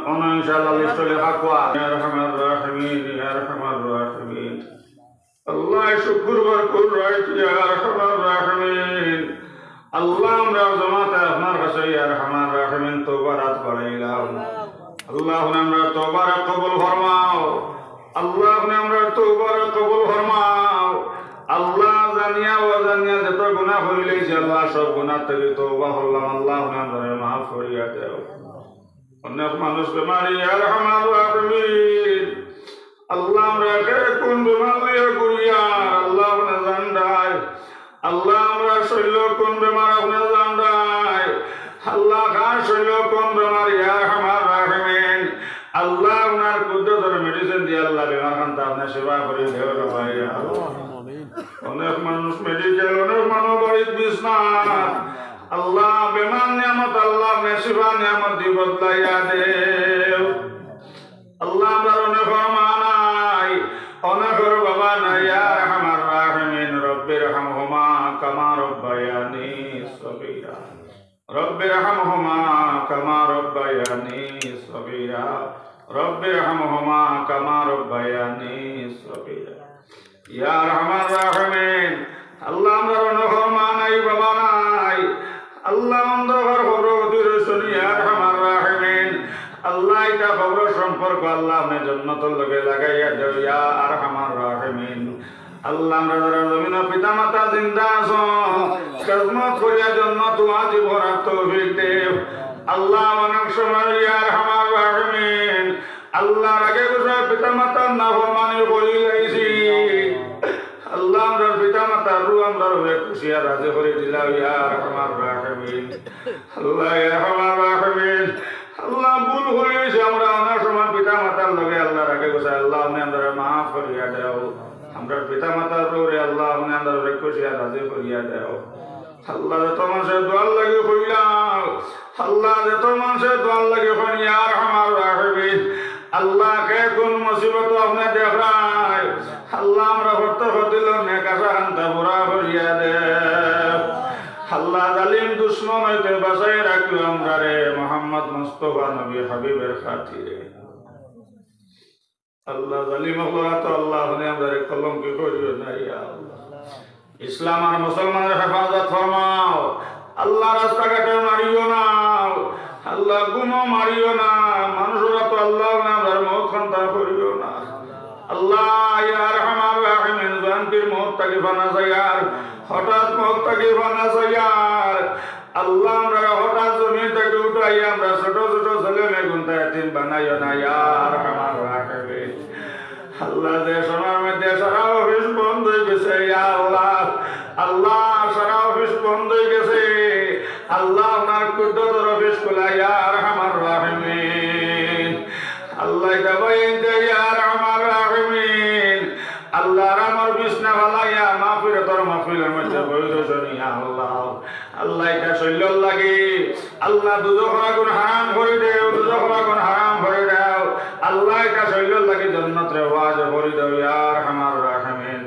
অনো ইনশাআল্লাহ list-ও লেখা কওয়া। ইয়া আরহামার রাহিমিন, ইয়া আরহামার রাহিমিন। আল্লাহ, শুকুর ভরপুর রইছে, ইয়া আরহামার রাহিমিন। আল্লাহ, আমরা জমাতে আপনার কাছে ইয়া আরহামার রাহিমিন তওবার আত বাড়াইলাম। আল্লাহ, আপনে আমরার তওবারে কবুল ফরমাও। আল্লাহ, আপনে আমরার তওবারে কবুল ফরমাও। আল্লাহ, জানিয়া অজানিয়া যত গুনাহ করিলাইছি, আল্লাহ, সব গুনাহ থাকি তওবা করলাম। আল্লাহ, আপনে আমরারে মাফ করিয়া দেও। অনেক মানুষ বেমারি, ইয়া আরহামার রাহিমিন। আল্লাহ, আমরা কে কুন বেমার লইয়া ঘুরিয়ার, আল্লাহ, আপনে জানরায়। আল্লাহ, আমরার শরীলো কুন বেমার আপনে জানরায়। আল্লাহ, কার শরীলো কুন বেমার, ইয়া আরহামার রাহিমিন। আল্লাহ, আপনার কুদরতর medicine দিয়া আল্লাহ বেমার খানতা আপনে শিফা করি দেও রে ভাই, ইয়া আল্লাহ। অনেক মানুষ মেডিকেল, অনেক মানুষ বাড়িত বিছনাত। আল্লাহ, বেমার নিয়ামত, আল্লাহ, আপনে শিফা নিয়ামত দি বদলাইয়া দেও। আল্লাহ, আমরার অনেকর মা নাই, অনেকর বাবা নাই, ইয়া আরহামার রাহিমিন, রব্বির হামহুমা কামা রব্বায়ানি সগীরা। রব্বির হামহুমা কামা রব্বায়ানি সগীরা। রব্বির হামহুমা কামা রব্বায়ানি সগীরা। ইয়া আরহামার রাহিমিন, আল্লাহ, আমরার অনেকর মা নাই, বাবা নাই। আল্লাহ, অন্ধকার কবরো অতি রইছইন, ইয়া আরহামার রাহিমিন। আল্লাহ, ইতা কবরর সম্পর্ক, আল্লাহ, আপনে জন্নতর লগে লাগাইয়া দেও, ইয়া আরহামার রাহিমিন। আল্লাহ, আমরা যারা জমিনো পিতা মাতা জিন্দা আছইন, খেদমত করিয়া জন্নত ওয়াজিব করার তৌফিক দেও। আল্লাহ, অনেক সময়, ইয়া আরহামার রাহিমিন, আল্লাহর আগে গুছা পিতা মাতার নাফরমানি করিলাইছি। আল্লাহ, আমরার পিতা মাতার রুহ আমরার উপরে খুশিয়া রাজি করি দিলাও, ইয়া আরহামার রাহিমিন। আল্লাহ, ইয়া আরহামার রাহিমিন, আল্লাহ, ভুল করিলাইছি আমরা, অনেক সময় পিতা মাতার লগে আল্লাহর আগে গুছা, আল্লাহ, আপনে আমরারে মাফ করিয়া দেও। আমরার পিতা মাতার রুহরে আল্লাহ, আপনে আমরার উপরে খুশিয়া রাজি করিয়া দেও। আল্লাহ, যত মানষে দোয়ার লাগি কইলাম, আল্লাহ, যত মানষে দোয়ার লাগি কইন, ইয়া আরহামার রাহিমিন, আল্লাহ, কে কুন মুসিবতো আপনে দেখরায়, আল্লাহ, আমরার প্রত্যেকর দিলর নেক আশা খানতা পুরা করিয়া দেও। আল্লাহ, জালিম দুশমন অইতে বাঁচাইয়া রাখিও আমরারে, মোহাম্মদ মুস্তফা নবী হাবিবের খাতিরে। আল্লাহ, জালিম অকলর আতো আল্লাহ, আপনে আমরারে কলঙ্কি করিও না, ইয়া আল্লাহ। ইসলাম আর মুসলমানর হেফাজত ফরমাও। আল্লাহ, রাস্তাঘাটো মারিও না। আল্লাহ, গুমো মারিও না। মানষর আতো আল্লাহ, আপনে আমরার মউত খানতা করিও না। আল্লাহ, ইয়া আরহামার রাহিমিন, জোয়ানটির মউত থাকি পানা চাইয়ার, হঠাৎ মউত থাকি পানা চাইয়ার। আল্লাহ, আমরারে হঠাৎ জমিন থাকি উঠাইয়া আমরা ছোট ছোট ছেলে মেয়ে গুনতা এতিম বানাইও না, ইয়া আরহামার রাহিমিন। আল্লাহ, যে সময় মধ্যে সারা অফিস বন্ধ অই গেছে, ইয়া আল্লাহ, আল্লাহ, সারা অফিস বন্ধ অই গেছে, আল্লাহ, আপনার কুদরতর অফিস খোলা, ইয়া আরহামার রাহিমিন। আল্লাহ, ইতা ভাই ইনতে, ইয়া আরহামার রাহিমিন। আল্লাহ, আরামর বিছনা ফালাইয়া মাগফিরাতর মাহফিলর মধ্যে বই রইছইন, ইয়া আল্লাহ। আল্লাহ, ইতা শরীলর লাগি, আল্লাহ, দুজখর আগুন হারাম করি দেও, দুজখর আগুন হারাম করি দেও। আল্লাহ, ইতা শরীলর লাগি জন্নতরে ওয়াজিব করি দেও, ইয়া আরহামার রাহিমিন।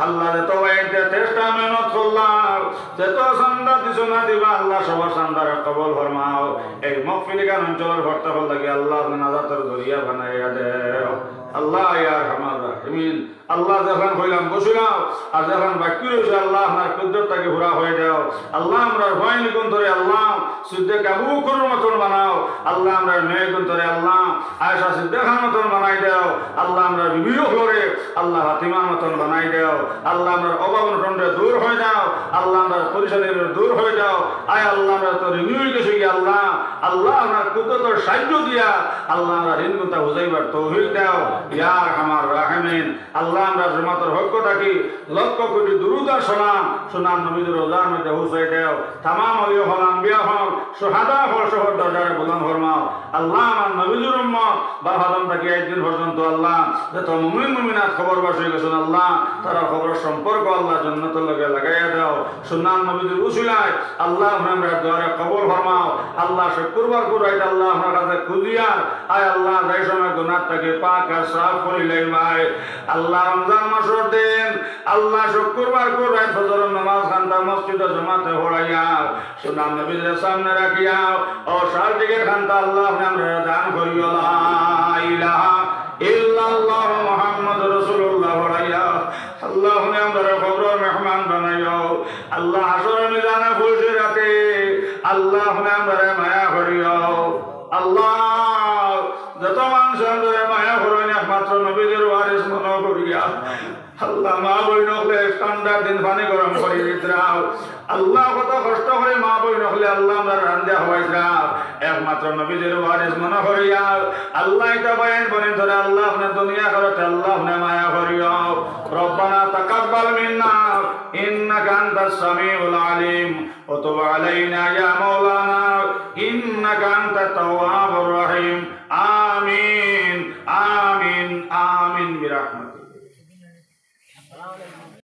আল্লাহ, যত ভাইয়াইন্তে চেষ্টা মেহনত করলাও, যত চান্দা দিছো না দিবা, আল্লাহ, সবর চান্দারে কবুল ফরমাও। এই মহফিল খান অঞ্চলর প্রত্যেকর লাগি আল্লাহ, আপনে নাজাতর জরিয়া বানাইয়া দেও। আল্লাহ, ইয়া আরহামার রাহিমিন। আল্লাহ, যেখান কইলাম বসিলাও, আর যেখান বাকি রইছে, আল্লাহ, আপনার কুদরত থাকি পুরা করি দেও। আল্লাহ, আমরার ফুয়াইন গুনতরে, আল্লাহ, সিদ্দিক আবু বকরর মতন বানাও। আল্লাহ, আমরার মেয়ে গুনতরে, আল্লাহ, আয়েশা সিদ্দিকার মতন বানাই দেও। আল্লাহ, আমরার বিবি অকলরে, আল্লাহ, ফাতিমার মতন বানাই দেও। আল্লাহ, আমরার অভাব অনটনরে দূর করি দেও। আল্লাহ, আমরার পেরেশানিরে দূর করি দেও। আয় আল্লাহ, আমরা তো ঋণী অই গেছি গি আল্লাহ। আল্লাহ, আপনার কুদরতর সাহায্য দিয়া, আল্লাহ, আমরার ঋণ গুনতা বুঝাইবার তৌফিক দেও। ইয়া আরহামার রাহিমিন। আল্লাহ, আমরার জমাতর পক্ষ থাকি লক্ষ কোটি দুরুদ আর সালাম সোনার নবীজির রওজার মধ্যে পৌঁছাই দেও। তামাম অলি অকল, আম্বিয়া অকল, শুহাদা অকল সবর দরজারে বুলন্দ ফরমাও। আল্লাহ, আমার নবীজির উম্মত বাপ আদম থাকি আইজ দিন পর্যন্ত আল্লাহ, যত মুমিন মুমিনাত কবরবাসী অই গেছইন আল্লাহ, তারার কবরর সম্পর্ক আল্লাহ জন্নতর লগে লাগাইয়া দেও। সোনার নবীজির উসিলায় আল্লাহ, আপনে আমরার দোয়ারে কবুল ফরমাও। আল্লাহ, শুক্রবার কু রাইত আল্লাহ, আপনার কাছে খুজিয়ার, আয় আল্লাহ, যে সময় গুনাহ থাকি পাক আর সাফ করিলাইবায়। আল্লাহ, রমজান মাসর দিন, আল্লাহ, শুক্রবার কু রাইত ফজরর নামাজ খানতা মসজিদো জমাতে পড়াইয়া, সোনার নবীজিরে সামনে রাখিয়া, অউ সার্টিফিকেট খানতা আল্লাহ, আপনে আমরারে দান করিও। লা ইলাহা ইল্লাল্লাহু মুহাম্মাদুর রাসূলুল্লাহ পড়াইয়া, আল্লাহ, আপনে আমরারে কবরর মেহমান বানাইও। আল্লাহ, হাশরর ময়দানে পুলিশের আল্লাহ, আপনে আমরারে মায়া করিও। আল্লাহ, যত মানুষ আমরারে মায়া করইন, একমাত্র নবীজির ওয়ারিস মনো করিয়া। আল্লাহ, মা বইন অকলে ঠান্ডার দিন পানি গরম করি দিতরাও। আল্লাহ, কত কষ্ট করি মা বইন অকলে আল্লাহ আমরারে রান্ধিয়া খাওয়াইতরাও। একমাত্র নবীজির ওয়ারিস মনো করিয়া। আল্লাহ, ইতা বয়ান বনে ধরে আল্লাহ, আপনে দুনিয়া করতে আল্লাহ, আপনে মায়া করিও। ربنا تقبل منا إنك أنت السميع العليم وتب علينا يا مولانا إنك أنت التواب الرحيم. آمين، آمين، آمين.